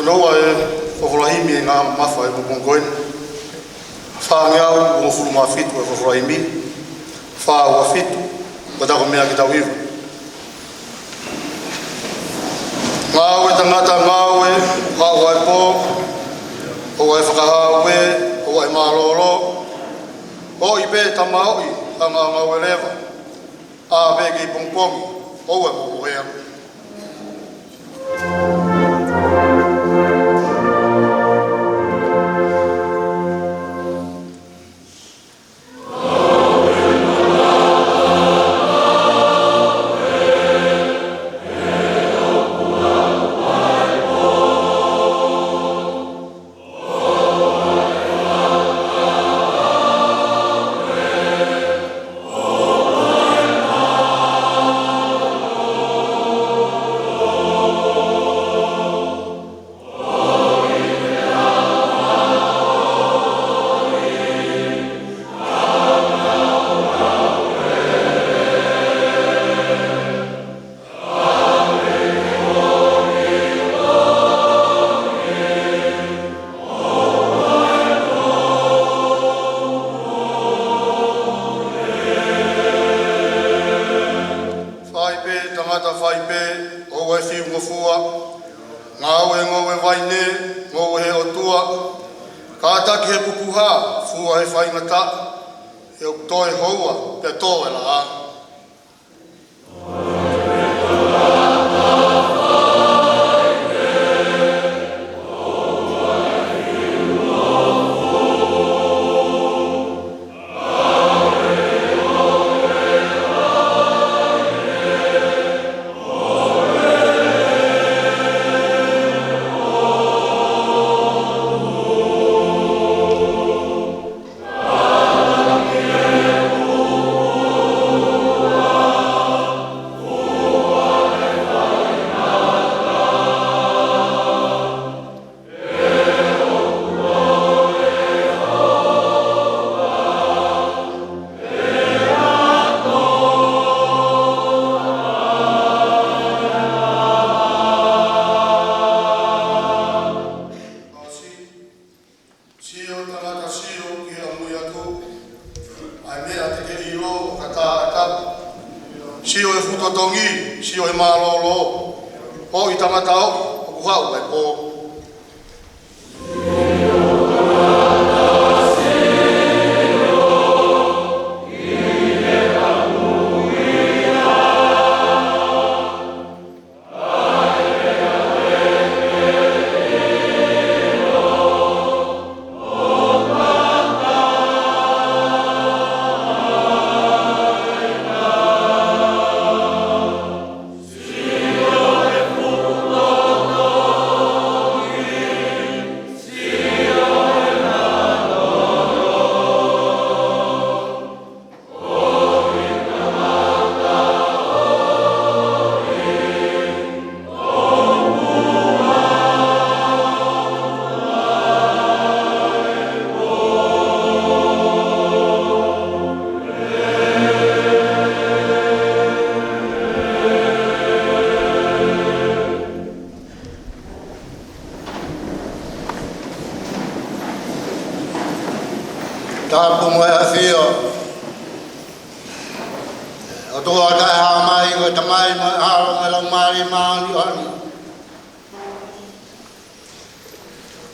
Noa e folofola himi ʻi he ngaahi mamafa ʻo e pongipongi ko eni. Fāngeau uofulu mā fitu e folofola himi. Fā ua fitu, ko e taha ko e meʻa ke tau hiva. Ngāue tangata, ngāue, haʻu ai pō, ʻoua ʻe fakahau ē, ʻoua ʻe mālōlō, ʻoi pē tamaoʻi, ʻa e ngāue leva, ʻā pē ki he pongipongi, ʻoua ʻe momohea. Fai pē, tangata, fai pē, ʻoua ʻe fiu ngofua. Ngāue, ngoue vaine, ngoue he ʻOtua. Kātaki he pupuha, fua he faingataʻa. He ʻoku toe houa, pea tō e laʻā. Sio tangata, sio ki he ʻamui atu, ʻa e meʻa te ke ʻilo ʻoku taʻetapu. Sio he fuʻu totongi, sio he mālōlō. ʻOi tangata ʻoku haʻu e pō. Tapu mo e ʻafio ʻa e ʻOtua ʻoku taʻehāmai, ko e Tamai mo e ʻAlo mo e Laumālie Māʻoniʻoni.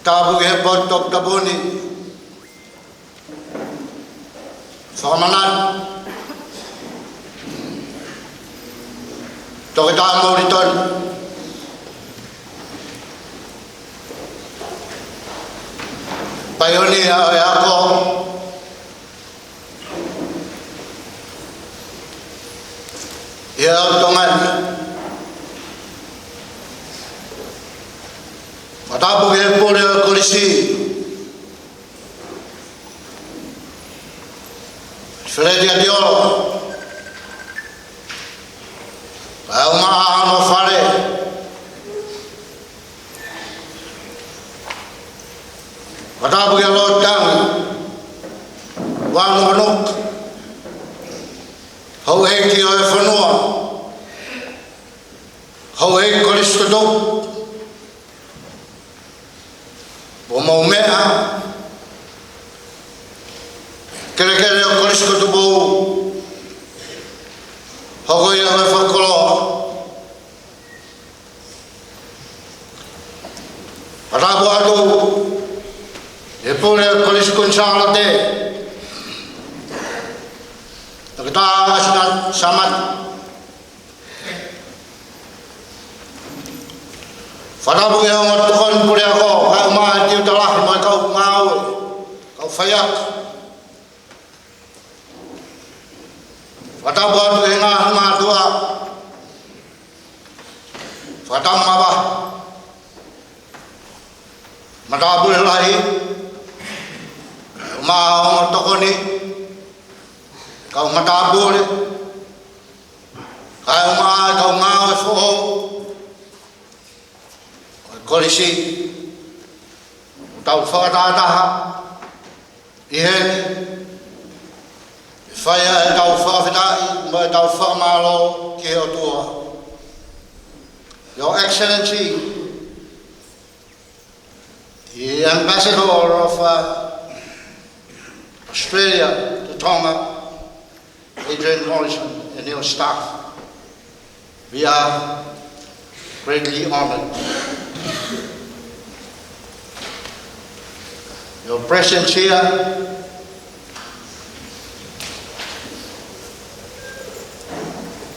Tapu ki he potu toputapu ni. Fakamanatu. Toketā Moulitoni. Paionia ʻo e ako. ʻI he ʻaho Tonga ni. Fakatapu ki he pule ʻo e kolisi. Feleti ʻAtiolo. Kae ʻumaʻā hono fale. Fakatapu ki he Lord Tangi, Vanukonuk, houʻeiki ʻo e fonua, houʻeiki kolisi totoku, Pule Kolisi Kuini Sālote, Toketā ʻAsina Samata. Fakatapu ki he ongo tokoni puleako, kae ʻumaʻā e tiuta lahi mo e kau ngāue, kau faiako. Fakatapu atu ki he ngaahi mātuʻa, fakatapu maʻa e matāpule lahi, mo e ongo tokoni, kau matāpule, kae ʻumaʻā e kau ngāue foʻou ʻo e kolisi, ʻoku tau fakatahataha ʻi heni, ʻo fai ʻetau fakafetaʻi mo ʻetau fakamālō ki he ʻOtua. Your Excellency, the Ambassador of, uh, Australia to Tonga, Adrian Morrison and your staff. We are greatly honored. Your presence here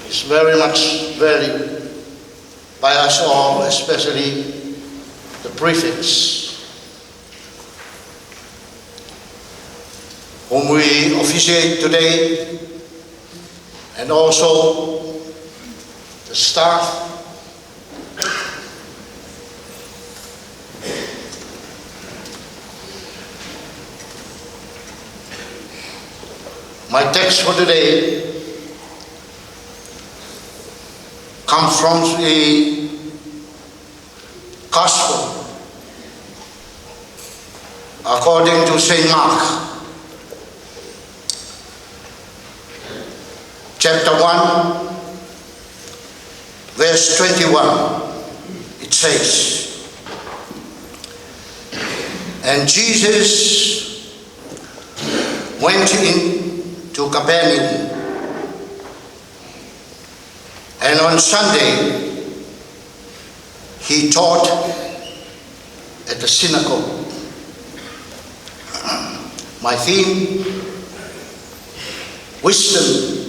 is very much valued by us all, especially the prefects whom we officiate today, and also the staff. My text for today comes from the Gospel according to Saint Mark, chapter one, verse twenty-one. It says, "And Jesus went in to Capernaum, and on Sunday he taught at the synagogue." My theme: wisdom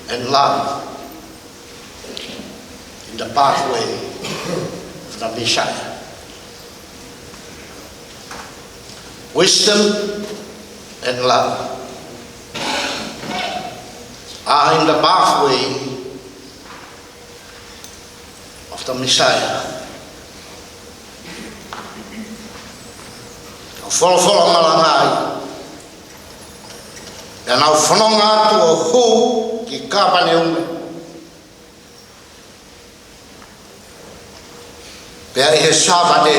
and love in the pathway of the Messiah. Wisdom and love are in the pathway of the Messiah. Folofola malangaʻi, pea nau fononga atu ʻo hū ki Kapaneume. Pea ʻi he Sāpate,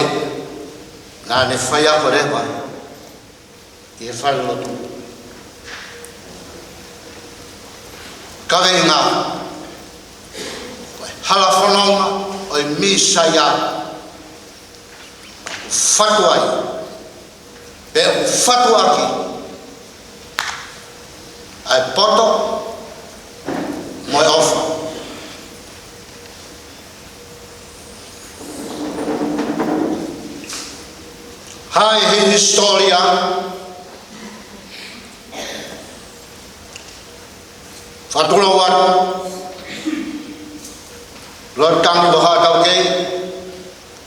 naʻa ne faiako leva ʻi he falelotu. Kaveinga: Ko e hala fononga ʻo e Mīsaia, fatu ai, pea ʻoku fatu ʻaki ʻa e poto mo e ʻofa. Hā e hisitōlia fakatulou atu, Lord Tangi Vahaʻataukei,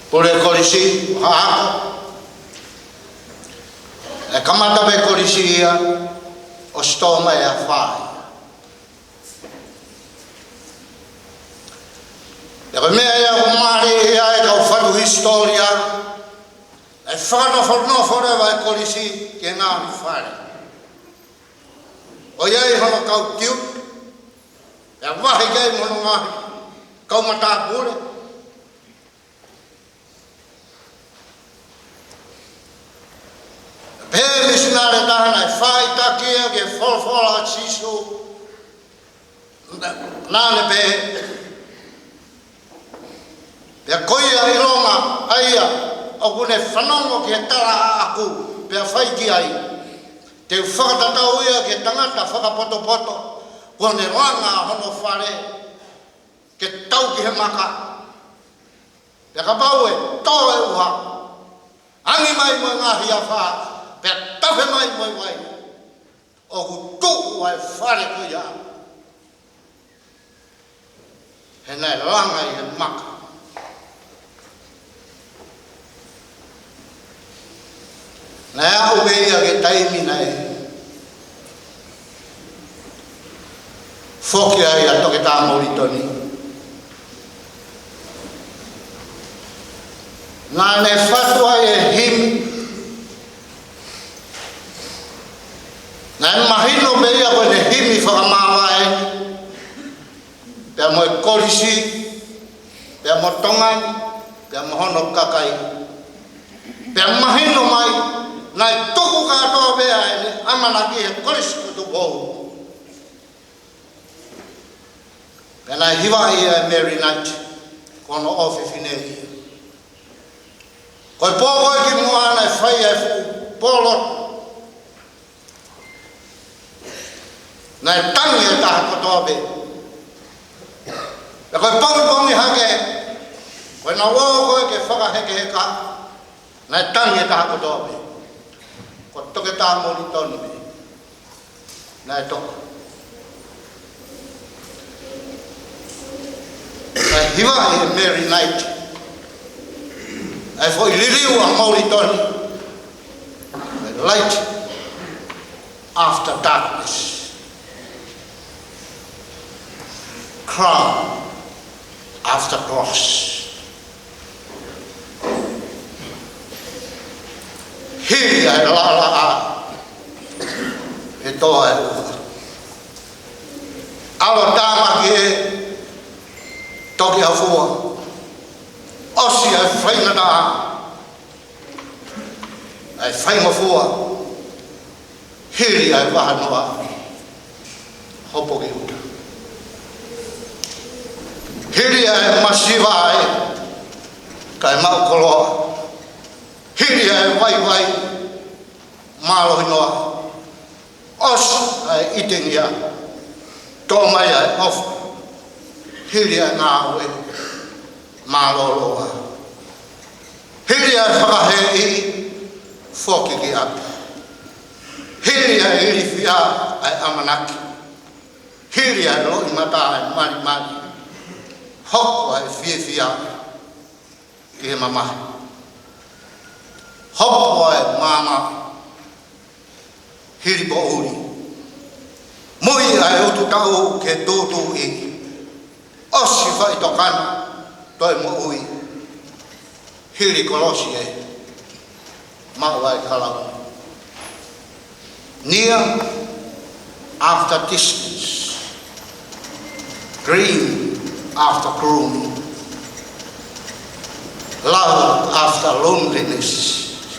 Pule Kolisi Vahaʻa. ʻE kamata pē kolisi ia ʻo sitō mai ʻa e fai. Pea ko e meʻa ia ʻoku mālie ai e kau fatu hisitōlia, ʻe fakanofonofo leva e kolisi ki he ngaahi fale. ʻOku ʻi ai hono kau tiuta, pea vahe ki ai mo hono ngaahi kau matāpule. Pehē ʻe he misinale ʻe taha naʻe faʻitaki ia ki he folofola ʻa Sīsū, naʻa ne pehē: Pea ko ia ʻilonga ʻa ia ʻoku ne fanongo ki he tala ʻaʻaku, pea fai ki ai, te u fakatatau ia ki he tangata fakapotopoto, kuo ne langa hono fale ke tau ki he maka. Pea kapau ʻe tō e ʻuha, angi mai mo e ngaahi afā, Pea tafe mai mo e vai, ʻoku tuʻu ʻa e fale ko ia. He naʻe langa ʻi he maka. Naʻe aʻu pē ia ki he taimi naʻe foki ai ʻa Toketā Molitoni. Naʻa ne fatu ai e himi. Naʻe mahino pē ia ko ʻene himi fakamāvae, pea mo e kolisi, pea mo Tonga ni, pea mo hono kakai. Pea mahino mai, naʻe tuku kātoa pē ʻa ʻene ʻamanaki he Kolisi ko Tupou. Pea naʻe hivaʻi ʻe Mary Knight, ko hono ʻofefine ia. Ko e pō ko ē kimuʻa naʻe fai ai e fuʻu pōlotu, naʻe tangi e taha kotoa pē. Pea ko e pongipongi hake, ko ʻenau ō ko ē ke fakahekeheka, naʻe tangi e taha kotoa pē. Ko Toketā Molitoni pē naʻe toka. Naʻe hivaʻi ʻe Mary Knight ʻa e foʻi liliu ʻa Molitoni, Light after darkness, crown after cross. Hili ʻa e laʻalaʻā, ʻe tō ʻa e ʻuha. ʻAlu ʻo tāmaki e toki afua. ʻOsi ʻa e faingataʻa, ʻa e faingofua. Hili ʻa e vahanoa, hopo ki ʻuta. Hili ʻa e masiva, ʻa e kae maʻu koloa. Hili ʻa e vaivai, mālohi noa. ʻOsi ʻa e ʻitengia, tō mai ʻa e ʻofa. Hili ʻa e ngāue, mālōlō ā. Hili ʻa e fakaheeʻi, foki ki ʻapi. Hili ʻa e ilifia, ʻa e ʻamanaki. Hili ʻa e loʻimata, ʻa e malimali. Hoko ʻa e fiefia ki he mamahi. Hopo ʻa e maama, hili poʻuli. Mui ʻa e ututaʻu ki he tūtuuʻi. ʻOsi faʻitokani, toe moʻui. Hili kolosi ē, maʻu ʻa e kalauni. Near after distance, dream after gloom, love after loneliness,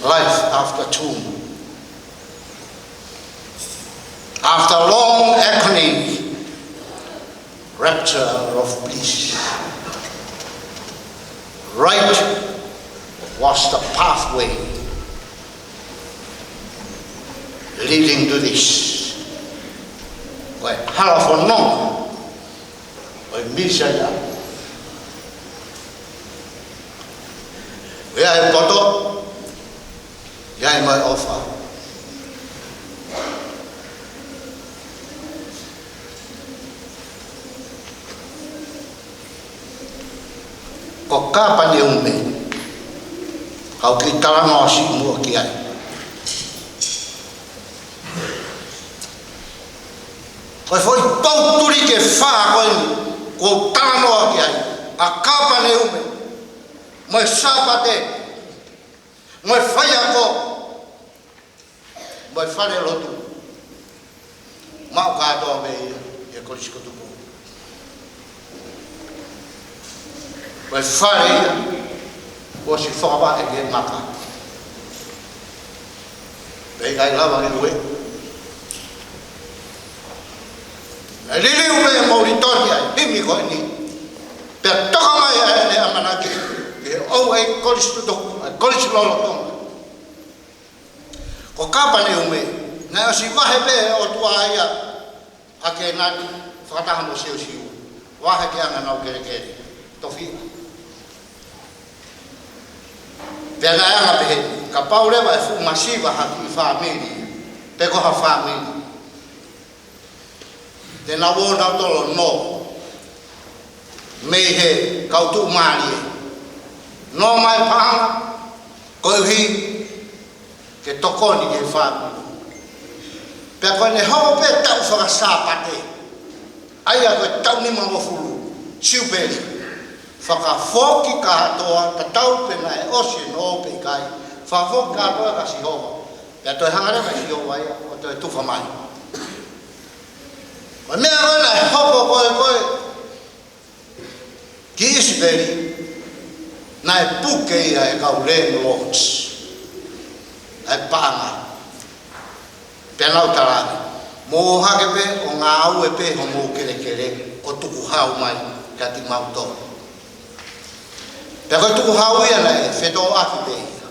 life after tomb. After long agony, rapture of bliss. Right was the pathway leading to this. Ko e hala fononga ʻo e Mīsaia. ʻOku ʻi ai e poto, ʻi ai mo e ʻofa. Ko Kāpaneume, kau kiʻi talanoa siʻi muʻa ki ai. Ko e foʻi poutuliki ʻe fā ko eni, ʻoku ou talanoa ki ai, ʻa Kāpaneume, mo e Sāpate, mo e faiako, mo e falelotu. Maʻu kātoa mei he Kolisi ko Tupou. Ko e fale ia, kuo ʻosi fakavaʻe ki he maka. Pea ʻikai lava ke ue. Naʻe liliu pē ʻe Molitoni ʻa e himi ko eni. Pea toka mai ʻa ʻene ʻamanaki ki he ʻOu ʻEiki Kolisi Tutuku, ʻa e Kolisi lolotonga. Ko Kāpaneume, naʻe ʻosi vahe pē ʻe he ʻOtua ia ʻa Kēnani, fakataha mo Siosiua. Vahe ke anga ʻenau kelekele, tofiʻa. Pea naʻe anga pehē, Kapau leva ʻe fuʻu masiva ha kiʻi fāmili, pe ko ha fāmili, te nau ō nautolu ʻo nō mei he kau tuʻumālie. Nō mai paʻanga, koeʻuhi ke tokoni ki he fāmili. Pea ko ʻene hoko pē taʻu faka-Sāpate, ʻa ia ko e taʻu nimangofulu, Siupeli, fakafoki kātoa, tatau pe naʻe ʻosi e nō pe ʻikai, fakafoki kātoa kia Sihova. Pea toe hanga leva ʻe Sihova ia ʻo toe tufa mai. Ko e meʻa ko ē naʻe hoko ko ē ko ē ki ʻIsileli, naʻe puke ia ʻe he kau landlords ʻa e paʻanga. Pea nau tala ange, mou ō hake pē ʻo ngāue pē homou kelekele ʻo tukuhau mai kiate kimautolu. Pea ko e tukuhau ia naʻe fetōʻaki pē ia.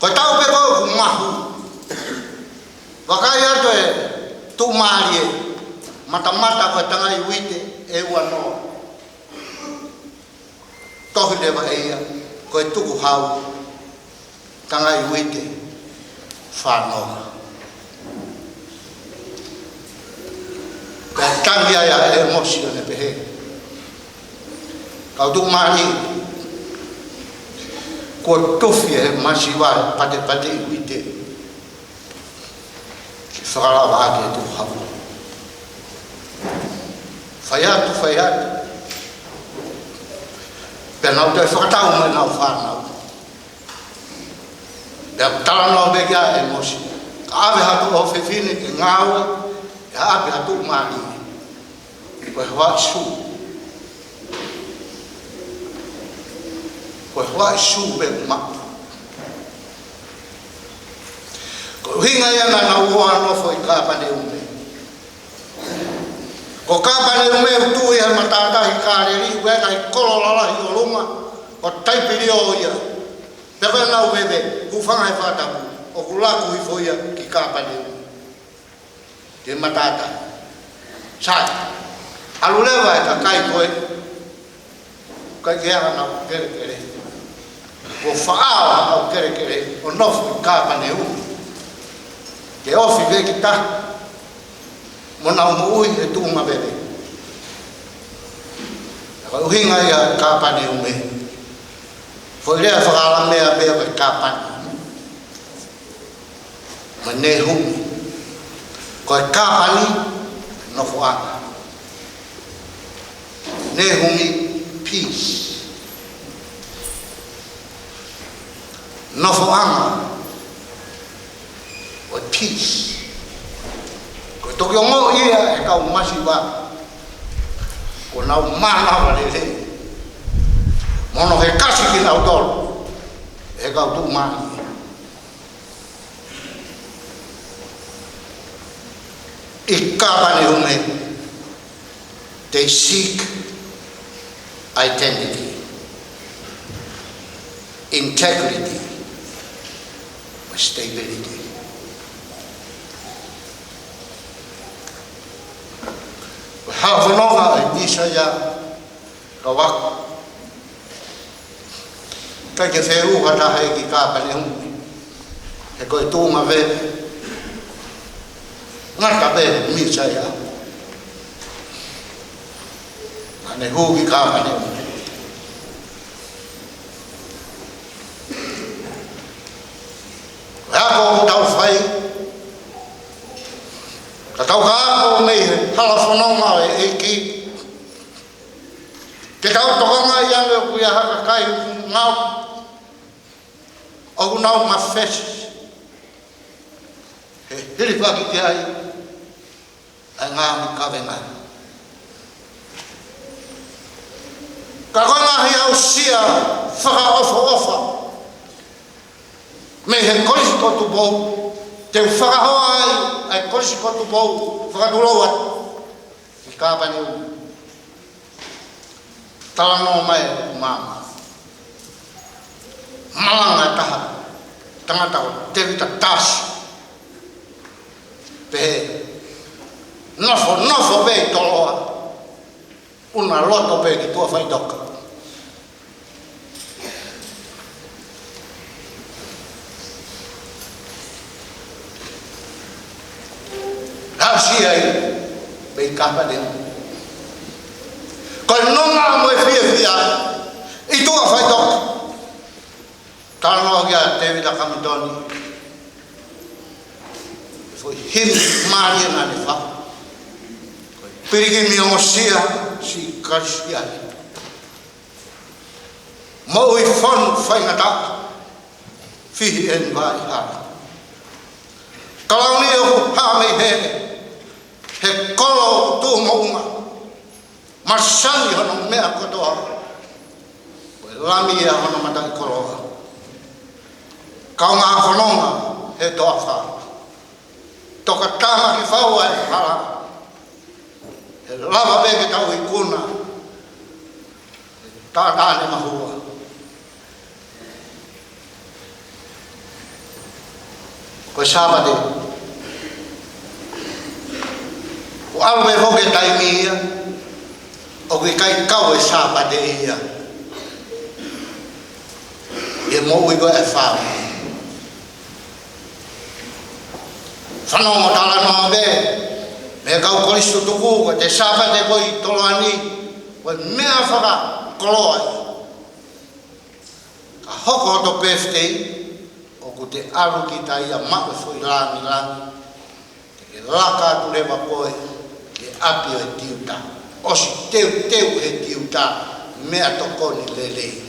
Ko e taʻu pē ko ē ʻoku mahu, vakai atu e tuʻumālie, matamata ko e tangai uite ʻe ua noa. Tohi leva ʻe ia, ko e tukuhau, tangai uite fā noa. Pea tangi ai ʻa ʻĒmosi ʻo ne pehē, kau tuʻumālie, kuo tufi ʻe he masiva e patepateʻi uite ke fakalava ʻaki e tukuhau. Fai atu, fai atu. Pea nau toe fakatau mai ʻenau fānau. Pea talanoa mai kia ʻĒmosi, ka ʻave haʻaku ʻofefine ke ngāue ʻi ha ʻapi ʻa e tuʻumālie. Ko e hoa ʻi Sū. Ko e hoa ʻi Sū pē ʻoku maʻu. Ko e ʻuhinga ia naʻa nau ō ʻo nofo ʻi Kāpaneume. Ko Kāpaneume ʻoku tuʻu ʻi he matātahi Kāleli, ʻoku ʻi ai e ngaahi kolo lalahi ʻolunga ʻo Taipilio ia. Pea ko ʻenau veve, hūfanga he fakatapu, ʻoku laku hifo ia ki Kāpaneume. Ke matātahi. Sai, ʻalu leva e kakai ko ē, kae ʻikai ke ʻi ai haʻanau kelekele. Kuo faʻao haʻanau kelekele ʻo nofo ʻi Kāpaneume. Ke ofi pē ki tahi, mo nau moʻui he tuʻunga veve. Ko e ʻuhinga ia Kāpaneume. Foʻi lea faka-ʻAlamea pē ko e Kāpani. Mo Nehumi. Ko e Kāpani, nofoʻanga. Nehumi, peace. Nofoʻanga, ko e peace. Ko e toki ongoʻi ia ʻe he kau masiva, kuo nau mānava lelei. Mo hono hekasi kinautolu ʻe he kau tuʻumālie. ʻI Kāpaneume, they seek identity, integrity, stability. Ko e hā e fononga ʻo e Mīsaia, ka ʻoku ʻikai ke feʻunga ha taha ia ki Kāpaneume. He ko e tuʻunga veve. Ngata pē Mīsaia. Naʻa ne hū ki Kāpaneume. Ko e ako ʻoku tau fai, ka tau ka ako mei he hala fononga ʻo e ʻEiki, ke tau tokangaʻi ange ʻoku ʻi ai ha kakai ʻoku ngāue, ʻoku nau mafesi he hilifaki ki ai ʻa e ngaahi kavenga. Ka ko e ngaahi aʻusia fakaʻofoʻofa mei he Kolisi ko Tupou, te u fakahoa ai ʻa e Kolisi ko Tupou, fakatulou atu ki Kāpaneume. Talanoa mai ʻoku maama. Malanga e taha, tangata ko Tēvita Tasi. Pehē, nofo, nofo pē ʻi Toloa, ʻuna loto pē ki tuʻa faʻitoka. ai, pea ʻi kapa te. Ko e nonga mo e fiefia ʻi tuʻa faitoka. Talanoa kia Tēvita Kamitoni. Foʻi himi mālie naʻa ne faʻu. Pilikimi ongosia siʻi Kalisitiane. Moʻui fonu faingataʻa, fihi eni vaʻa hala. Kalauni ʻoku hā mei hē, he kolo ʻoku tuʻu moʻunga. Masani hono meʻa kotoa, ko e lami ia hono mataʻikoloa. Kaungā fononga he toafa. Tokatāmaki fau ʻa e hala. He lava pē ke tau ikuna tātane mahua. Ko e Sāpate. Ko e ʻalu pē foki e taimi ia, ʻoku ʻikai kau e Sāpate ia ʻi he moʻui ko ē ʻa e fāmili. Fanongo talanoa pē mei he kau Kolisi tutuku, ko e Sāpate ko ē ʻi Toloani, ko e meʻa fakakoloa ia. Ka hoko hoto birthday, ʻoku te ʻalu kita ia maʻu e foʻi langilangi, te ke laka atu leva koe ki ʻapi ʻo e tiuta. ʻOsi teuteu he tiuta meʻatokoni lelei.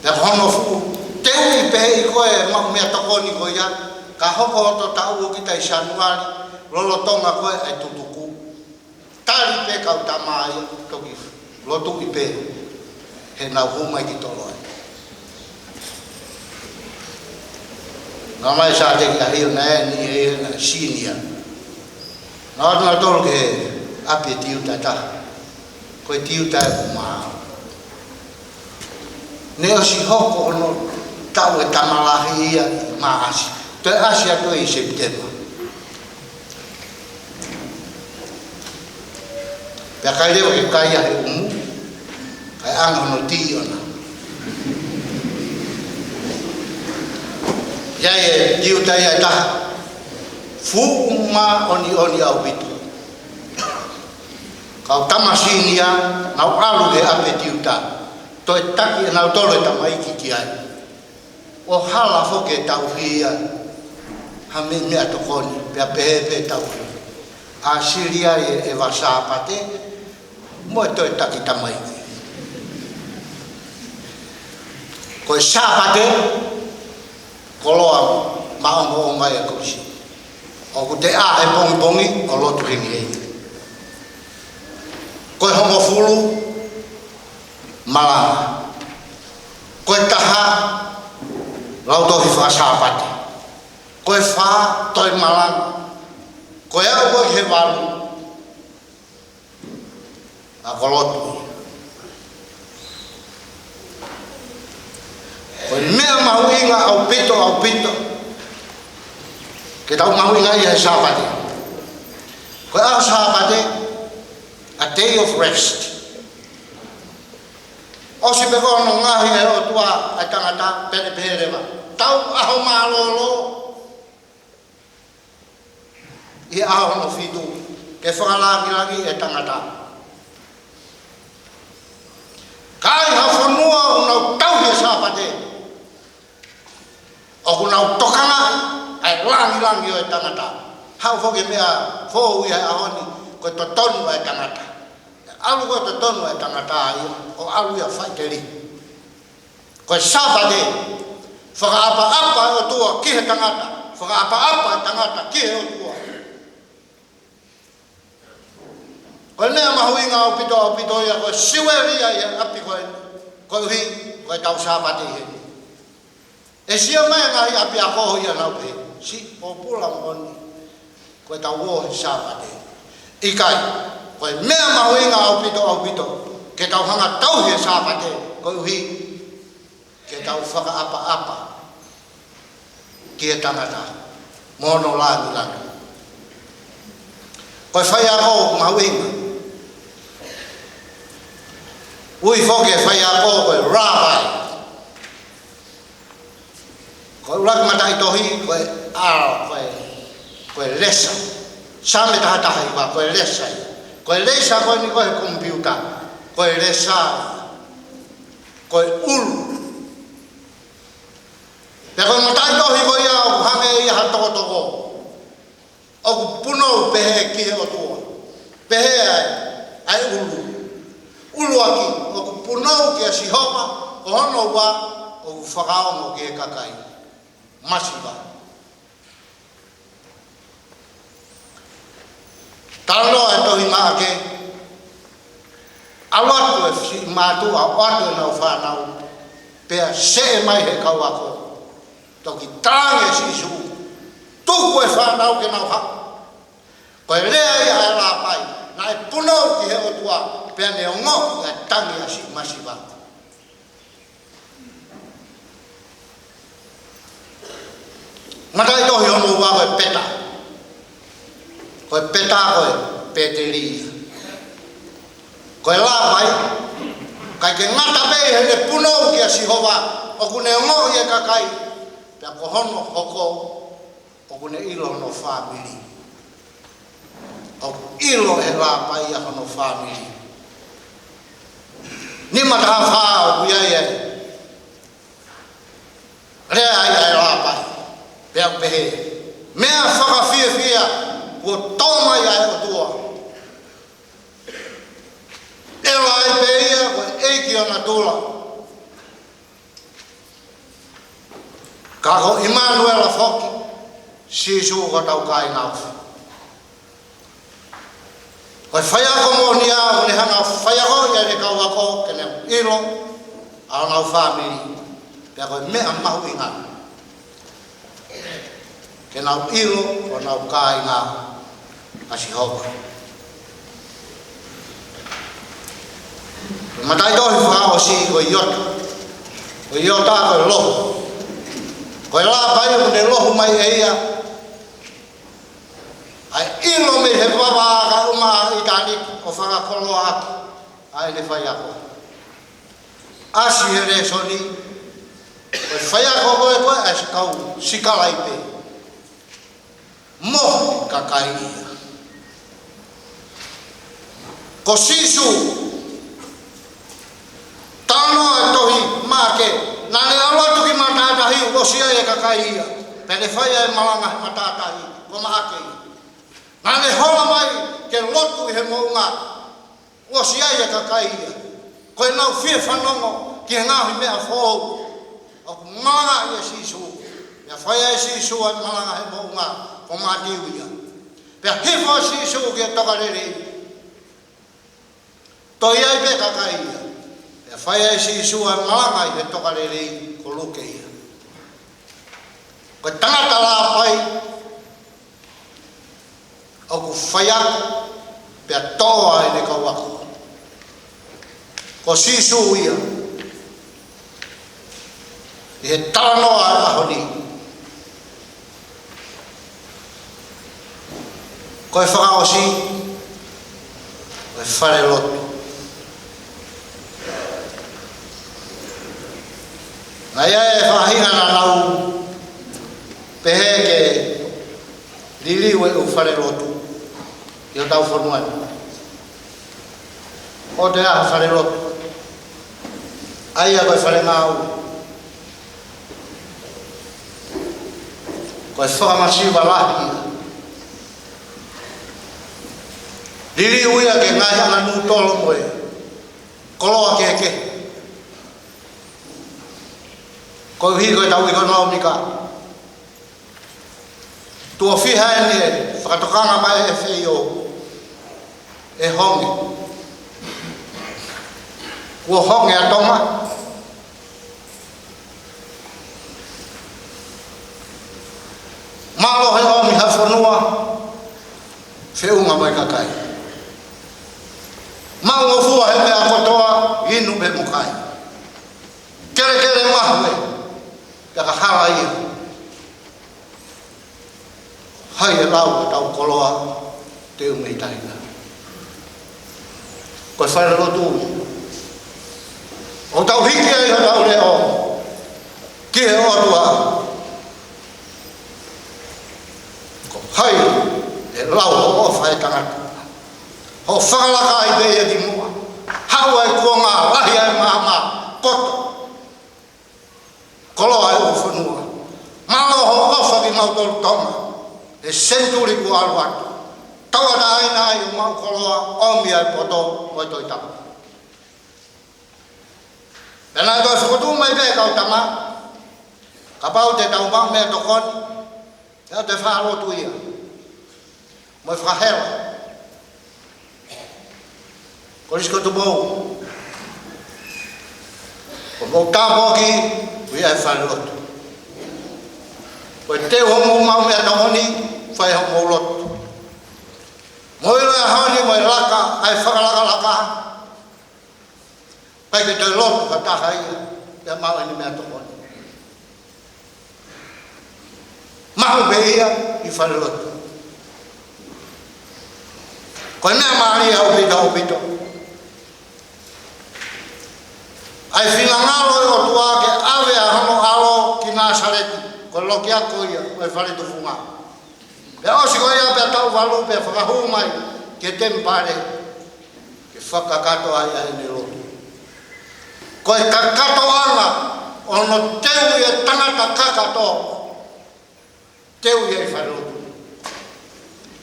Pea ko hono fuʻu teuʻi pē ʻe koe maʻu meʻatokoni ko ia, ka hoko hoto taʻu ʻo kita ʻi Sānuali, lolotonga ko ē ʻa e tutuku. Tali pē kau tama ia, toki lotuʻi pē heʻenau hū mai ki Toloani. Naʻe ʻomai Sāteki ʻa Hio naʻe ni e na senior. Naʻe ʻoatu nautolu ki he ʻapi e tiuta ʻe taha. Ko e tiuta ʻe ʻumaʻā. Naʻe ʻosi hoko hono taʻu e tama lahi ia ʻi Maʻasi. Toe ʻasi atu ʻi Sepitema. Pea kai leva ke kai ʻa e ʻumu, kai ʻanga hono tī ʻona. ʻI ai e tiuta ia ʻe taha, fuʻu māʻoniʻoni ʻaupito. Kau tama senior, nau ʻalu he ʻapi e tiuta, toe taki ʻe nautolu e tamaiki ki ai. ʻO hala foki e tauhi ia ha meʻa, meʻatokoni, pea pehē pē tauhi. ʻA sili ai e ʻeva Sāpate mo e toe taki tamaiki. Ko e Sāpate, koloa maʻongoʻonga e Kolisi. ʻOku te ʻā he pongipongi ʻo lotu heni hei. Ko e hongofulu, malanga. Ko e taha, lautohi faka-Sāpate. Ko e fā, toe malanga. Ko e aʻu ko ē he valu, ako lotu. Ko e meʻa mahuʻinga ʻaupito, ʻaupito ke tau mahuʻingaʻia he Sāpate. Ko e ʻaho Sāpate, a day of rest. ʻOsi pē ko hono ngaohi ʻe he ʻOtua ʻa e tangata, pea ne pehē leva, tau ʻaho mālōlō ʻi he ʻaho hono fitu, ke fakalāngilangiʻi e tangata. Ka ʻi ha fonua ʻoku nau tauhi e Sāpate, ʻoku nau tokangaʻi ʻa e lāngilangi ʻo e tangata. Haʻu foki e meʻa foʻou ia he ʻaho ni, ko e totonu ʻa e tangata. ʻAlu ko e totonu ʻa e tangata ia, ʻo ʻalu ia faʻiteliha. Ko e Sāpate, fakaʻapaʻapa e ʻOtua ki he tangata, fakaʻapaʻapa e tangata ki he ʻOtua. Ko e meʻa mahuʻinga ʻaupito, ʻaupito ia, ko e siueli ia ʻi he ʻapi ko ē, koeʻuhi ko e tau Sāpate ʻi heni. ʻE sio mai e ngaahi ʻapiako ia nau pehē, siʻi pōpula moʻoni ko e tau ō he Sāpate. ʻIkai, ko e meʻa mahuʻinga ʻaupito, ʻaupito ke tau hanga tauhi e Sāpate, koeʻuhi ke tau fakaʻapaʻapa ki he tangata mo hono lāngilangi. Ko e faiako mahuʻinga. Ui foki e faiako ko e rabbi. Ko e ʻuluaki mataʻitohi, ko e R, ko e Ko e lesa. Saame taha taha hiva, ko e lesa ia. Ko e lesa ko eni ko e komipiuta. Ko e lesa ia. Ko e ʻulu. Pea ko e mataʻitohi ko ia ʻoku hangē ia ha tokotoko. ʻOku punou pehē ki he ʻOtua. Pehē ai, ʻa e ʻulu. ʻUluaki, ʻoku punou kia Sihova, ko hono ua, ʻoku fakaongo ki he kakai. Masiva. Talanoa e tohi Maʻake, ʻalu atu e siʻi mātuʻa ʻo ʻoatu ʻenau fānau, pea seʻe mai he kau ako. Toki talaange ʻe Sīsū, tuku e fānau ke nau haʻu. Ko e lea ia ʻa e lāpai, naʻe punou ki he ʻOtua, pea ne ongoʻi ʻa e tangi ʻa e siʻi masiva. Mataʻitohi hono ua ko e peta. Ko e peta ko e pēteli ia. Ko e lāpai, ʻikai ke ngata pē heʻene punou kia Sihova, ʻoku ne ongoʻi e kakai, pea ko hono hoko, ʻoku ne ʻilo hono fāmili. ʻOku ʻilo ʻe he lāpai ʻa hono fāmili. Nima taha fā ʻoku ʻi ai e lea ai ʻa e lāpai. Pea ʻoku pehē, meʻa fakafiefia kuo tō mai ʻa e ʻOtua. ʻEla ai pē ia ko e ʻEiki ʻo natula. Ka ko ʻImanuela foki, Sīsū ko hotau kāinga ofi. Ko e faiako moʻoni ia, ʻoku ne hanga ʻo faiakoʻi ʻene kau ako, ke nau ʻilo ʻa honau fāmili. Pea ko e meʻa mahuʻinga ke nau ʻilo ʻa honau kāinga ʻa Sihova. Ko e mataʻitohi fakaʻosi ko Iota. Ko Iota ko e lohu. Ko e lāpai ʻoku ne lohu mai ʻe ia ʻa e ʻilo mei he vavā kae ʻumaʻā ʻitāniti ʻo fakakoloa ʻaki ʻa ʻene faiako. ʻAsi he lēsoni, ko e faiako ko ē ko ē ʻa e kau sikalaipe. Mohe kakai ia. Ko Sīsū, talanoa e tohi Maʻake, naʻa ne ʻalu atu ki matātahi, ʻosi ʻi ai e kakai ia. Pea ne fai ai e malanga he matātahi, ko Maʻake ia. Naʻa ne hola mai ke lotu ʻi he moʻunga, ʻosi ʻi ai e kakai ia. Ko ʻenau fie fanongo ki he ngaahi meʻa foʻou ʻoku malangaʻi ʻe Sīsū. Pea fai ai ʻe Sīsū ʻa e malanga he moʻunga, ko Mātiu ia. Pea hifo ʻa Sīsū ki he tokalelei. Toe ʻi ai pē kakai ia. Pea fai ai ʻe Sīsū ʻa e malanga ʻi he tokalelei, ko Luke ia. Ko e tangata lāpai, ʻoku faiako, pea toʻo ʻa ʻene kau ako. Ko Sīsū ia, ʻi he talanoa ʻo e ʻaho ni. Ko e fakaʻosi, ko e falelotu. Naʻe ʻi ai e faʻahinga naʻa nau pehē ke liliu e ʻū falelotu ʻi hotau fonua ni. ʻOku ʻi ai e falelotu, ʻa ia ko e fale ngāue. Ko e fakamasiva lahi ia. Liliu ia ki he ngaahi ʻanganutolu mo e koloa kehekehe. Koeʻuhi ko ʻetau ʻekonōmika. Tuʻo fiha eni e fakatokanga mai ʻe he F A O ʻe honge. Kuo honge ʻa Tonga. Mālohi ʻomi ha fonua, feʻunga mo e kakai. Maʻungofua he meʻa kotoa, inu pē mo kai. Kelekele mahue, pea ka hala ia. Hai e lau ʻetau koloa, te u mei tahi na. Ko e falelotu, ʻoku tau hiki ai hotau leʻo ki he ʻOtua. Ko e Kai, ʻe lau hoʻo ʻofa he tangata. Hoʻo fakalaka ai pē ia ki muʻa. Haʻu ai kuonga lahi ai maama koto. Koloa ʻo e fonua. Mālō hoʻo ʻofa kimautolu Tonga. He senituli kuo ʻalu atu. Tauʻatāina ai homau koloa, ʻomi ai e poto mo e Tohi Tapu. Pea naʻe toe fokotuʻu mai pē kau tama. Kapau te tau maʻu meʻatokoni, te tau toe fakalotu ia. Mo e fakahela. Kolisi ko Tupou. Ko hoʻomou tāpuaki, ʻoku ʻi ai e falelotu. Ko e teu hoʻomou maʻu meʻatokoni, fai hoʻomou lotu. Mou ʻilo e ʻaho ni, mou laka, ʻai fakalakalaka. ʻIkai ke toe lotu ha taha ia, pea maʻu ʻene meʻatokoni. Maʻu pē ia ʻi falelotu. Ko e meʻa mālie ʻaupito, ʻaupito. ʻA e finangalo ʻo e ʻOtua ke ʻave ʻa hono ʻAlo ki Nāsaleti, ko e loki ako ia, ko e fale tufunga. Pea ʻosi ko ia pea taʻu valu pea fakahū mai ki he temipale. Ke fakakakato ai ʻa ʻene lotu. Ko e kakatoʻanga ʻo hono teuʻi e tangata kakato. Teuʻi ʻi falelotu.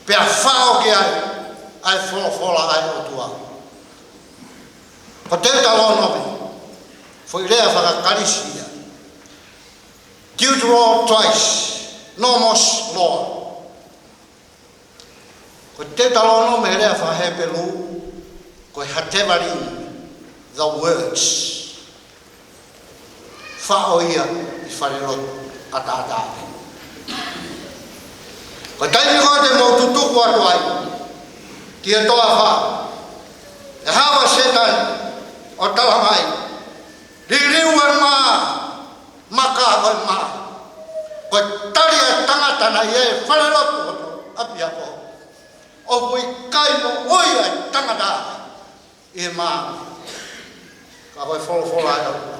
Pea faʻo ki ai ʻa e folofola ʻa e ʻOtua. Ko Teutalōnome. Foʻi lea faka-Kalisi ia. Deutero Tois, Nomos Loa. Ko Teutalōnome he lea faka-Hepelū, ko e Hatevarim, the words. Faʻo ia ʻi falelotu ʻataʻatā. Ko e taimi ko ē te mou tutuku atu ai ki he toafa, ʻe hao ʻa Sētane ʻo talamai, liliu e mā, maka ko e mā. Ko e tali ʻa e tangata naʻe ʻi he falelotu ʻo e ʻapiako. ʻOku ʻikai moʻui ʻa e tangata ʻi he mā. Ka ko e folofola ʻa e ʻOtua.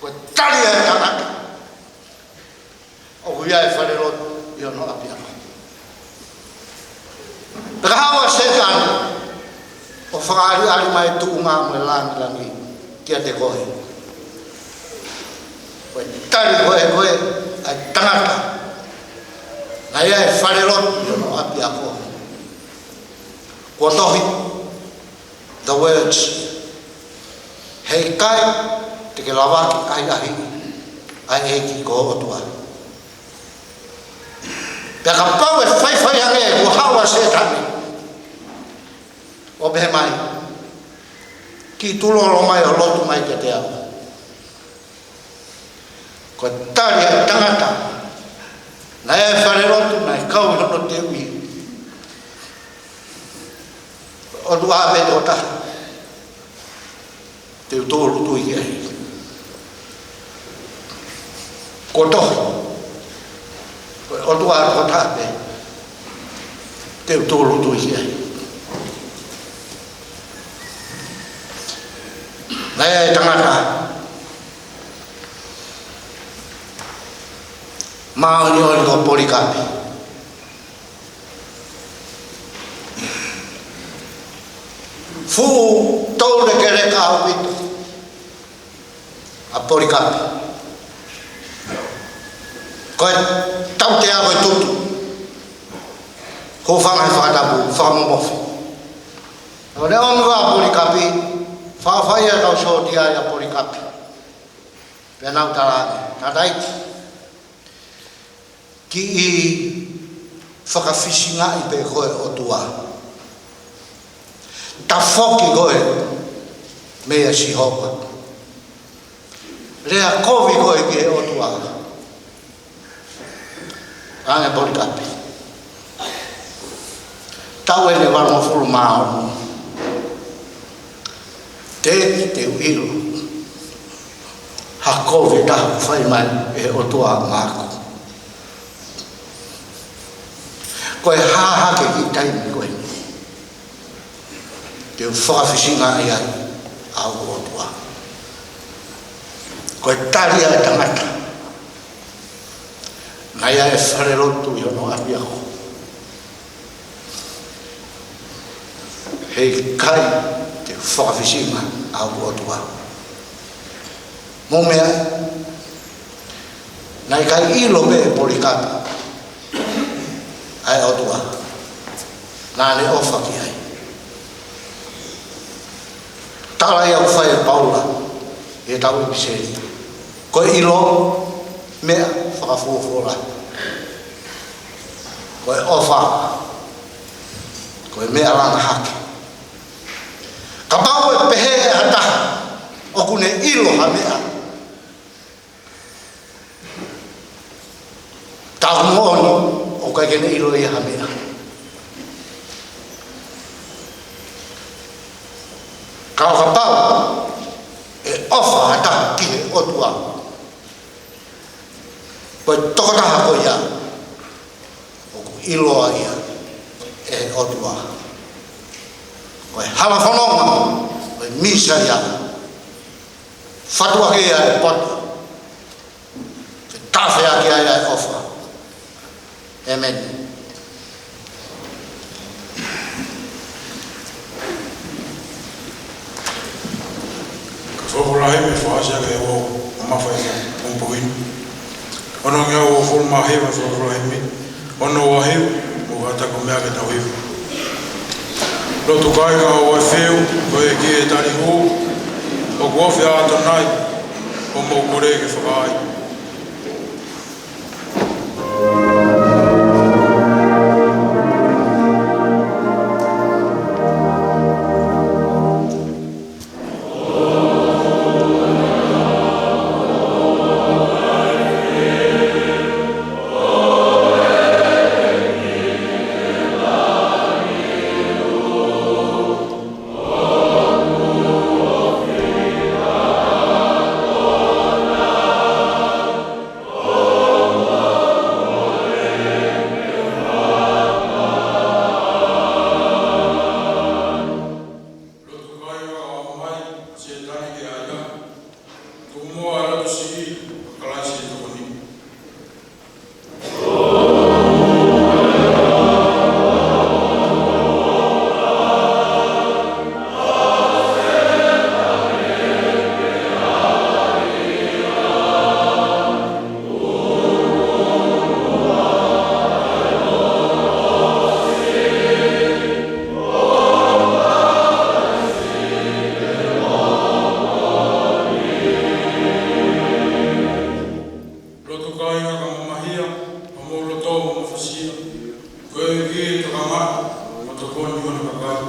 Ko e tali ʻa e tangata ʻoku ʻi ai e falelotu ʻi hono ʻapiako. Pea ka hao ʻa Sētane ʻo fakaʻaliʻali mai e tuʻunga mo e lāngilangi kiate koe. Ko e tali ko ē, ko ē ʻa e tangata naʻe ʻi ai e falelotu ʻi hono ʻapiako. Kuo tohi, the words, heʻikai te ke lava ke ʻahiʻahiʻi ʻa e ʻEiki ko ho ʻOtua. Pea kapau ʻe faifai ange kuo hao ʻa Sētane ʻo pehē mai, kiʻi tulolo mai ʻo lotu mai kiate au. Ko e tali ʻa e tangata naʻe ʻi he falelotu naʻe kau ʻi hono teuʻi, ʻOtua pē tokotaha te u tūʻulutui ki ai. Kuo tohi, ko e ʻOtua tokotaha pē te u tūʻulutui ki ai. Naʻe ʻi ai e tangata māʻoniʻoni ko Polikapi. Fuʻu toulekeleka ʻaupito ʻa Polikapi. Ko e tautea ko e tutu. Ko e fanga he fakatapu, fakamomofi. ʻO ne ʻomi ʻa Polikapi, fafai ʻa e kau sōtia ʻia Polikapi. Pea nau tala ange, tangataʻeiki, kiʻi fakafisingaʻi pē koe ʻOtua. Tafoki koe meia Sihova. Lea kovi koe ki he ʻOtua. Ange Polikapi. Taʻu ʻeni ʻe valungofulu mā ono. Teʻeki te u ʻilo ha kovi ʻe taha ʻoku fai mai ʻe he ʻOtua maʻaku. Ko e hā hake ki he taimi ko eni te u fakafisingaʻi ai ʻa hoku ʻOtua. Ko e tali ʻa e tangata Naʻe ʻi ai e falelotu ʻi hono ʻapiako. Heʻikai te u fakafisingaʻi ho ʻOtua. Mou meaʻi, naʻe ʻikai ʻilo pē ʻe Polikapi ʻa e ʻOtua naʻa ne ʻofa ki ai. Tala ia ʻoku fai ʻe Paula ʻi heʻetau ʻipiseli: Ko e ʻilo, meʻa fakafuofuolahi. Ko e ʻofa, ko e meʻa langa hake. Kapau ʻe pehē ʻe ha taha ʻoku ne ʻilo ha meʻa, tā ʻoku moʻoni ʻoku ʻikai ke ne ʻilo ia ha meʻa. Ka ʻo kapau ʻe ʻofa ha taha ki he ʻOtua, ko e tokotaha ko ia ʻoku ʻiloa ia ʻe he ʻOtua. Ko e hala fononga ʻo e Mīsaia, fatuʻaki ia e poto, ke tāfeʻaki ai ʻa e ʻofa. ʻĒmeni. Ka folofola ʻa e ʻEiki, fakaʻosi ʻaki ʻe he ʻOtua ʻa e mafai ʻo e pongipongi ni. Ono ngeau uofulu mā hiva, folofola ʻa e ʻEiki. Ono ua hiva, ʻoku ʻatā ko e meʻa ke tau hiva. Lotu kāinga, ʻoua ʻe fiu, ko e ʻEiki ʻe tali hū, ʻoku ofi ʻa ʻAtonai, ʻo mou kole ke fakaai. Lotu kāinga, ʻomai ʻa Sētane ki he ʻaiʻa. Tuku muʻa ʻa e lotu siʻi, ʻa Kalaisi ʻe tokoni. Lotu kāinga, ka mamahia, ka mou loto mo mafasia. Ko e ʻEiki ʻe tokangaʻi, mo tokoni ki hono kakai.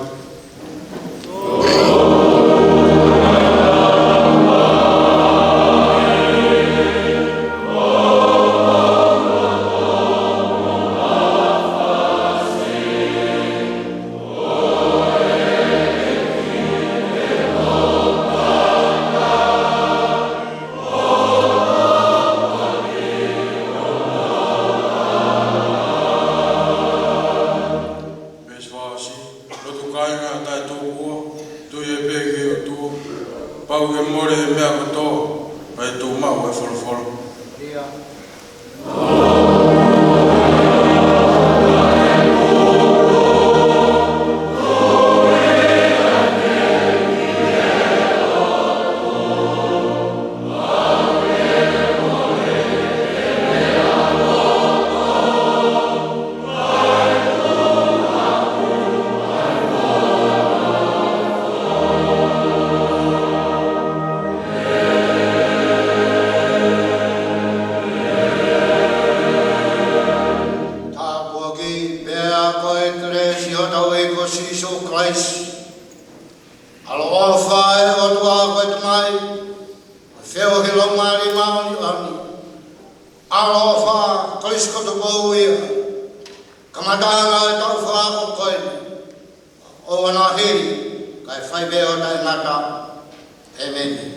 Veesi fā ʻosi. Lotu kāinga, taʻetūkua, tui pē ki he ʻOtua, pau ke mole ʻa e meʻa kotoa, kae tuʻu maʻu ʻa e folofola. Tāpuaki pea ko e kelesi ʻa hotau ʻEiki ko Sīsū Kalaisi, ʻaloʻofa ʻa e ʻOtua ko e Tamai, feohi ʻa e Laumālie Māʻoniʻoni, ʻaloʻofa ʻa Kalaisi ko Tupou ia, kamataʻanga ʻo e taʻu fakaako ko eni, ʻoua naʻa hili, kae fai pē ʻo taʻengata. ʻĒmeni.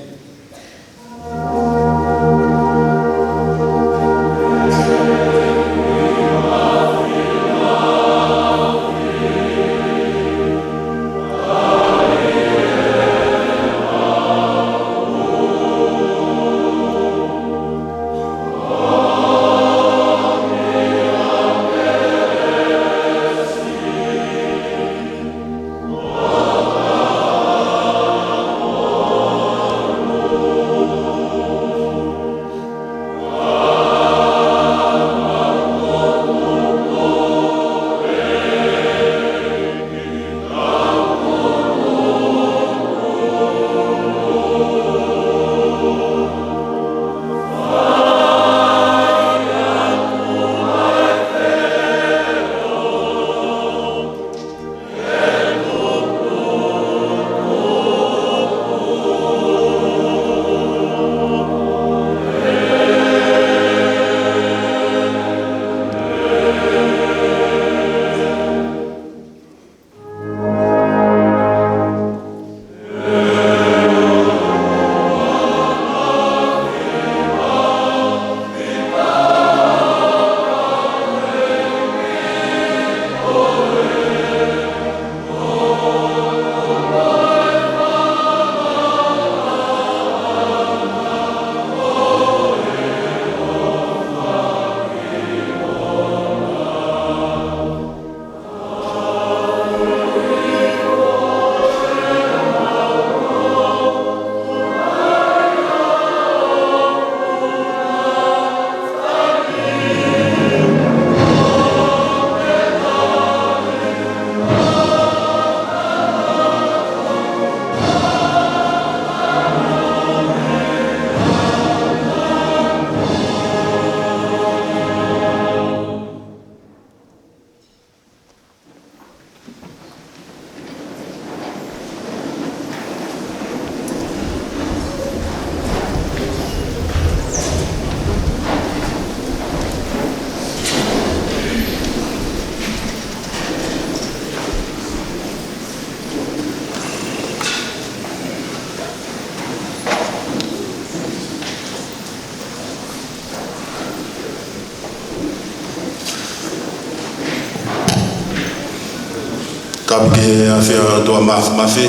Tapu ki he ʻafio ʻa e ʻOtua Māfimafi.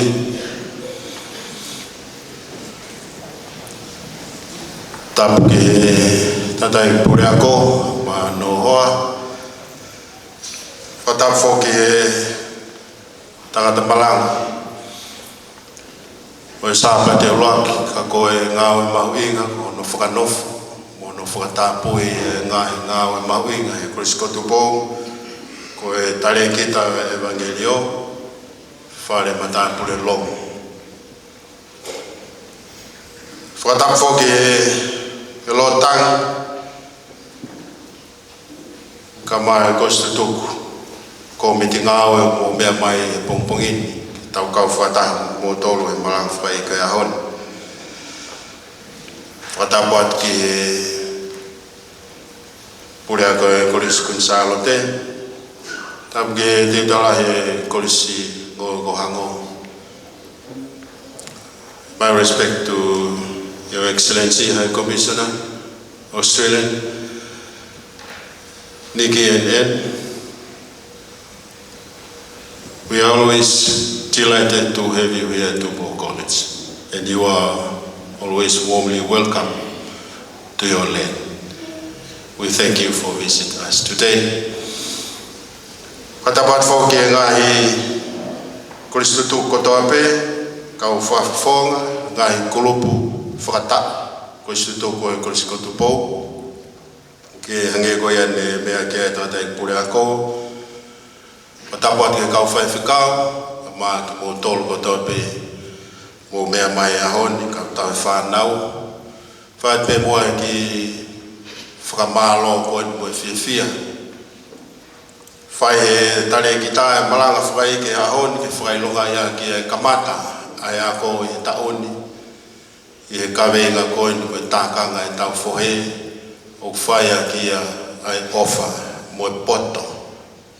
Tapu ki he tangataʻeiki puleako mo hono hoa. Fakatapu foki ki he tangata malanga ʻo e Sāpate ʻuluaki, ka ko e ngāue mahuʻinga ko hono fakanofo mo hono fakatapui e ngaahi ngāue mahuʻinga ʻi he Kolisi ko Tupou, ko e talēkita ʻo e ʻevangeliō, Fale Matāpule Lomu. Fakatapu foki ki he, ki he Lord Tangi, kae ʻumaʻā e Kolisi Tutuku, kōmiti ngāue ʻoku mou meʻa mai he pongipongi ni, ke tau kau fakataha mo kimoutolu he malanga fakaʻeiki ʻo e ʻaho ni. Fakatapu atu ki he puleako ʻo e Kolisi Kuini Sālote, tapu ki he tiuta lahi ʻo e Kolisi Ngoueʻa ko Hango. My respect to Your Excellency High Commissioner, Australian, Nikki and Anne. We are always delighted to have you here at Tupou College, and you are always warmly welcome to your land. We thank you for visit us today. Fakatapu atu foki ki he ngaahi Kolisi Tutuku kotoa pē, kau fakafofonga, ngaahi kulupu fakataʻu Kolisi Tutuku ʻo e Kolisi ko Tupou. Ke hangē ko ia ne meʻa ki ai e tangataʻeiki puleako. Fakatapu atu ki he kau faifekau, kae ʻumaʻā kimoutolu kotoa pē ʻoku mou meʻa mai he ʻaho ni, kau tauhi fānau. Fai pē muʻa e kiʻi fakamālō ko eni mo e fiefia. Fai ʻe he talēkita e malanga fakaʻeiki he ʻaho ni ke fakaʻilongaʻi ʻaki e kamata ʻa e ako ʻi he taʻu ni, ʻi he kaveinga ko eni ko e Tākanga ʻetau Fohe, ʻoku fai ʻaki ia ʻa e ʻofa mo e poto,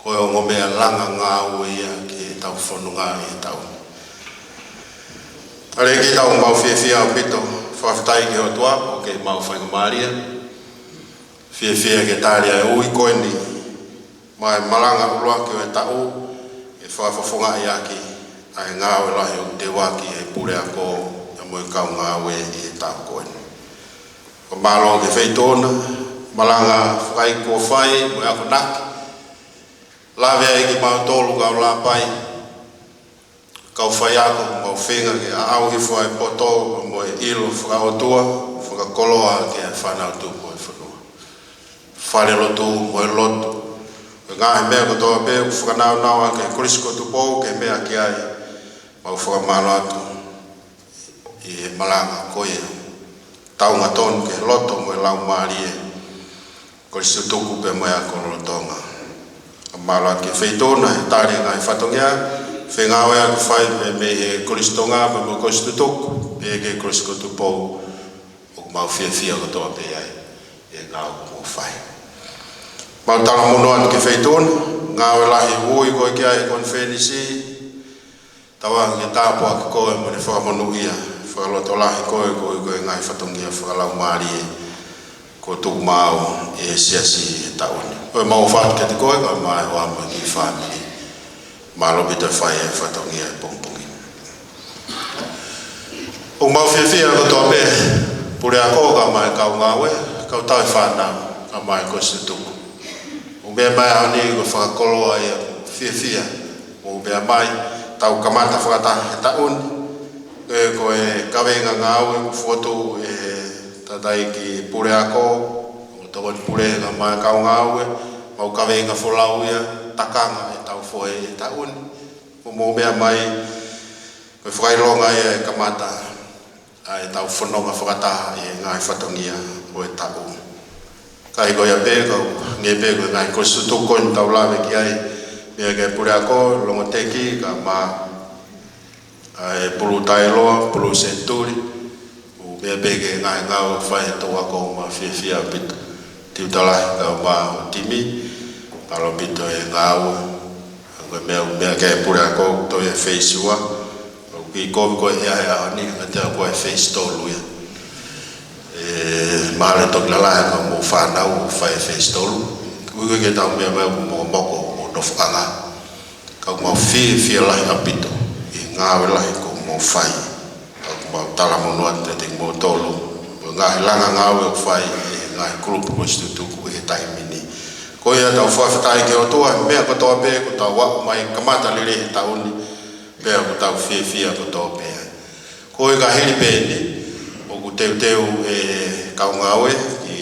ko e ongo meʻa langa ngāue ia ki heʻetau fononga ʻi he taʻu ni. Talēkita, ʻoku mau fiefia ʻaupito, fakafetaʻi ki he ʻOtua ʻoku ke mau faingamālie. Fiefia ke tali ʻa e ui ko eni maʻa e malanga ʻuluaki ʻo e taʻu, ke fakafofongaʻi ʻaki ʻa e ngāue lahi ʻoku teuaki ʻe he puleako pea mo e kau ngāue ʻi he taʻu ko eni. Fakamālō ki he Feituʻuna, malanga fakaʻeiki kuo fai mo e akonaki. Lave ai kimautolu kau lāpai, kau faiako, mau feinga ke aʻau hifo ʻa e poto mo e ʻilo fakaʻotua, fakakoloa ki he fānau tupu ʻo e fonua. Falelotu mo e lotu, ko e ngaahi meʻa kotoa pē ʻoku fakanaunau ʻaki e Kolisi ko Tupou ke meʻa ki ai, mau fakamālō atu ʻi he malanga ko ia. Taunga tonu ki he loto mo e laumālie Kolisi Tutuku pea mo e ako lolotonga. Fakamālō atu ki he Feituʻuna he tali e ngaahi fatongia fengāueʻaki ʻoku fai mei, mei he Kolisi Tonga pea mo e Kolisi Tutuku, pea ki he Kolisi ko Tupou, ʻoku mau fiefia kotoa pē ai ʻi he ngāue ʻoku mou fai. Mau talamonū atu ki he Feituʻuna, ngāue lahi ʻoku ui koe ki ai he konifelenisi, tauange ke tāpuaki koe mo ne fakamonūʻia, fakalotolahi koe koeʻuhi ko e ngaahi fatongia fakalaumālie kuo tuku maʻau ʻe he siasi he taʻu ni. Ko e mau ʻofa atu kiate koe kae ʻumaʻā e hoa mo e kiʻi fāmili. Mālō ʻaupito e fai e fatongia he pongipongi ni. ʻOku mau fiefia kotoa pē, puleako kae ʻumaʻā e kau ngāue, kau tauhi fānau, kae ʻumaʻā e Kolisi Tutuku. ʻOku mou meʻa mai he ʻaho ni ko e fakakoloa ia, fiefia mou meʻa mai, tau kamata fakataha he taʻu ni. Ko e, ko e kaveinga ngāue kuo fokotuʻu ʻe he tangataʻeiki puleako, ʻo tokoni pule kae ʻumaʻā e kau ngāue, mau kaveinga folau ia, Tākanga ʻetau Fohe he taʻu ni. Ko hoʻomou meʻa mai, ko e fakaʻilonga ia e kamata ʻa ʻetau fononga fakataha ʻi he ngaahi fatongia ʻo e taʻu. Ka ʻi he ko ia pē, ka ʻoku hangē pē ko e ngaahi Kolisi Tutuku ko eni ʻoku tau lave ki ai, meʻa ki he puleako, Longoteki, kae ʻumaʻā ʻa e Pulū Tailoa, Pulū Senituli, ʻo meʻa pē ki he ngaahi ngāue ʻoku fai ʻe he touako, ʻoku mau fiefia ʻaupito. Tiuta lahi kae ʻumaʻā ho timi, mālō ʻaupito e ngāue. Ko e meʻa, meʻa ki he puleako, toe phase ua. ʻOku kiʻi kovi ko e ʻea he ʻaho ni, ka te au ko e phase tolu ia. ʻE, mahalo ʻe toki lalahi ka mou fānau ʻo fai e phase tolu. Koeʻuhi ke tau meʻa mai ʻoku mokomoko hoʻomou nofoʻanga. Ka ʻOku mau fiefia lahi ʻaupito ʻi he ngāue lahi kuo mau fai. ʻOku mau talamonū atu kiate kimoutolu, ʻo e ngaahi langa ngāue ʻoku fai ʻe he ngaahi kulupu kolisi tutuku ʻi he taimi ni. Ko ia tau fakafetaʻi ki he ʻOtua he meʻa kotoa pē kuo tau aʻu mai kamata lelei he taʻu ni, pea ʻoku tau fiefia kotoa pē ai. Ko e ka hili pē eni, ʻoku teuteu e kau ngāue ki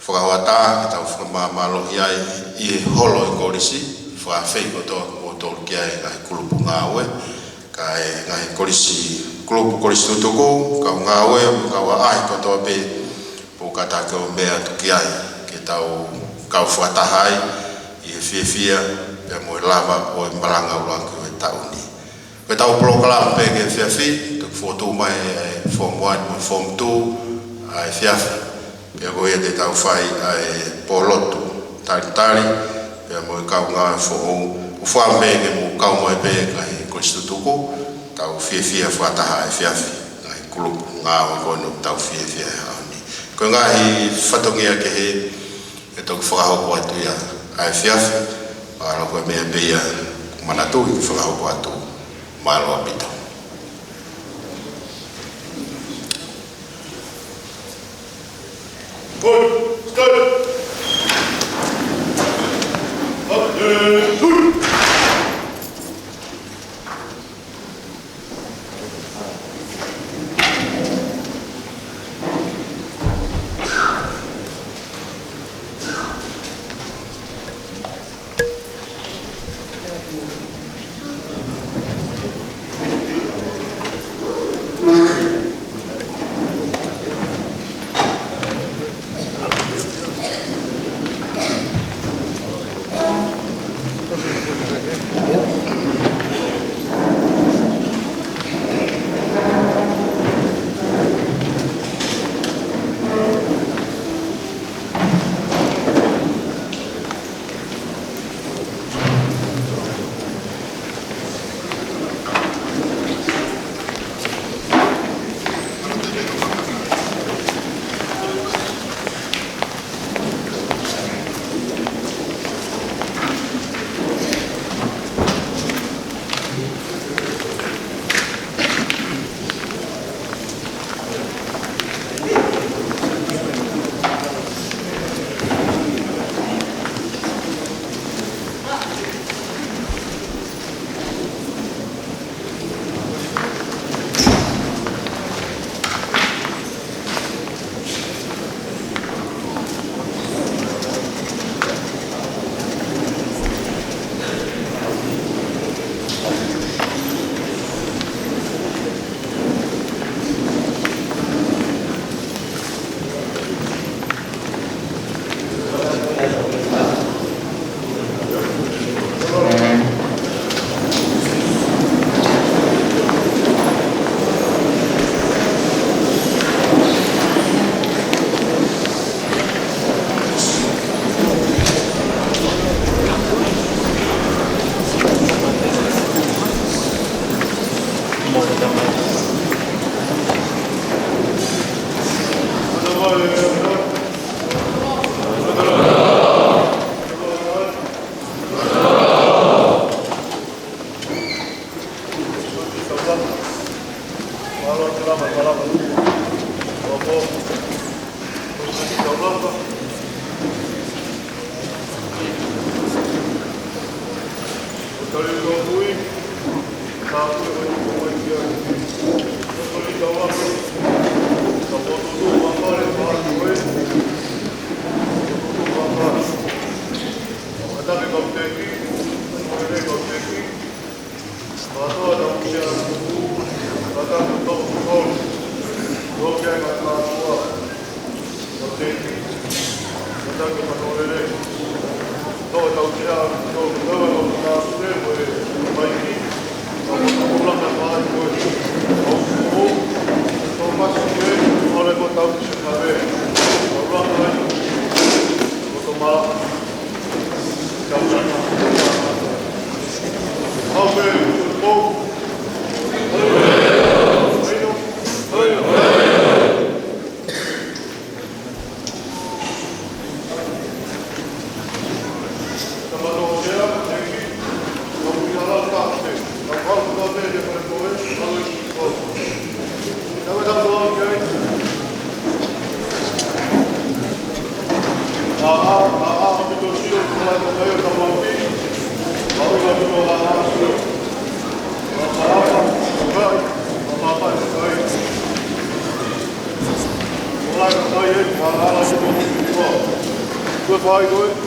fakahoʻatā ke tau fakamāmālohi ai ʻi he holo ʻo e kolisi, fakaafeʻi kotoa kimoutolu ki ai ngaahi kulupu ngāue, kae ngaahi kolisi, kulupu kolisi tutuku, kau ngāue, kau ʻaʻahi kotoa pē, ʻoku kātaki ʻo meʻa atu ki ai, ke tau kau fakataha ai ʻi he fiefia, pea mo e lava ʻo e malanga ʻuluaki ʻo e taʻu ni. Ko ʻetau polokalama pē ki he efiafi, toki fokotuʻu mai ʻa e Form One mo e Form Two ʻa e efiafi. Pea ko ia te tau fai ʻa e pōlotu talitali, pea mo e kau ngāue foʻou, ʻo fai pē ke mou kau mai pē ngaahi kolisi tutuku, tau fiefia fakataha ʻa e efiafi, ngaahi kulupu ngāue ko eni ʻoku tau fiefia he ʻaho ni. Ko e ngaahi fatongia kehe, ʻe toki fakahoko atu ia ʻa e efiafi, ʻa ia ko e meʻa pē ia, manatuʻi ke fakahoko atu, mālō ʻaupito. Fai ko ē,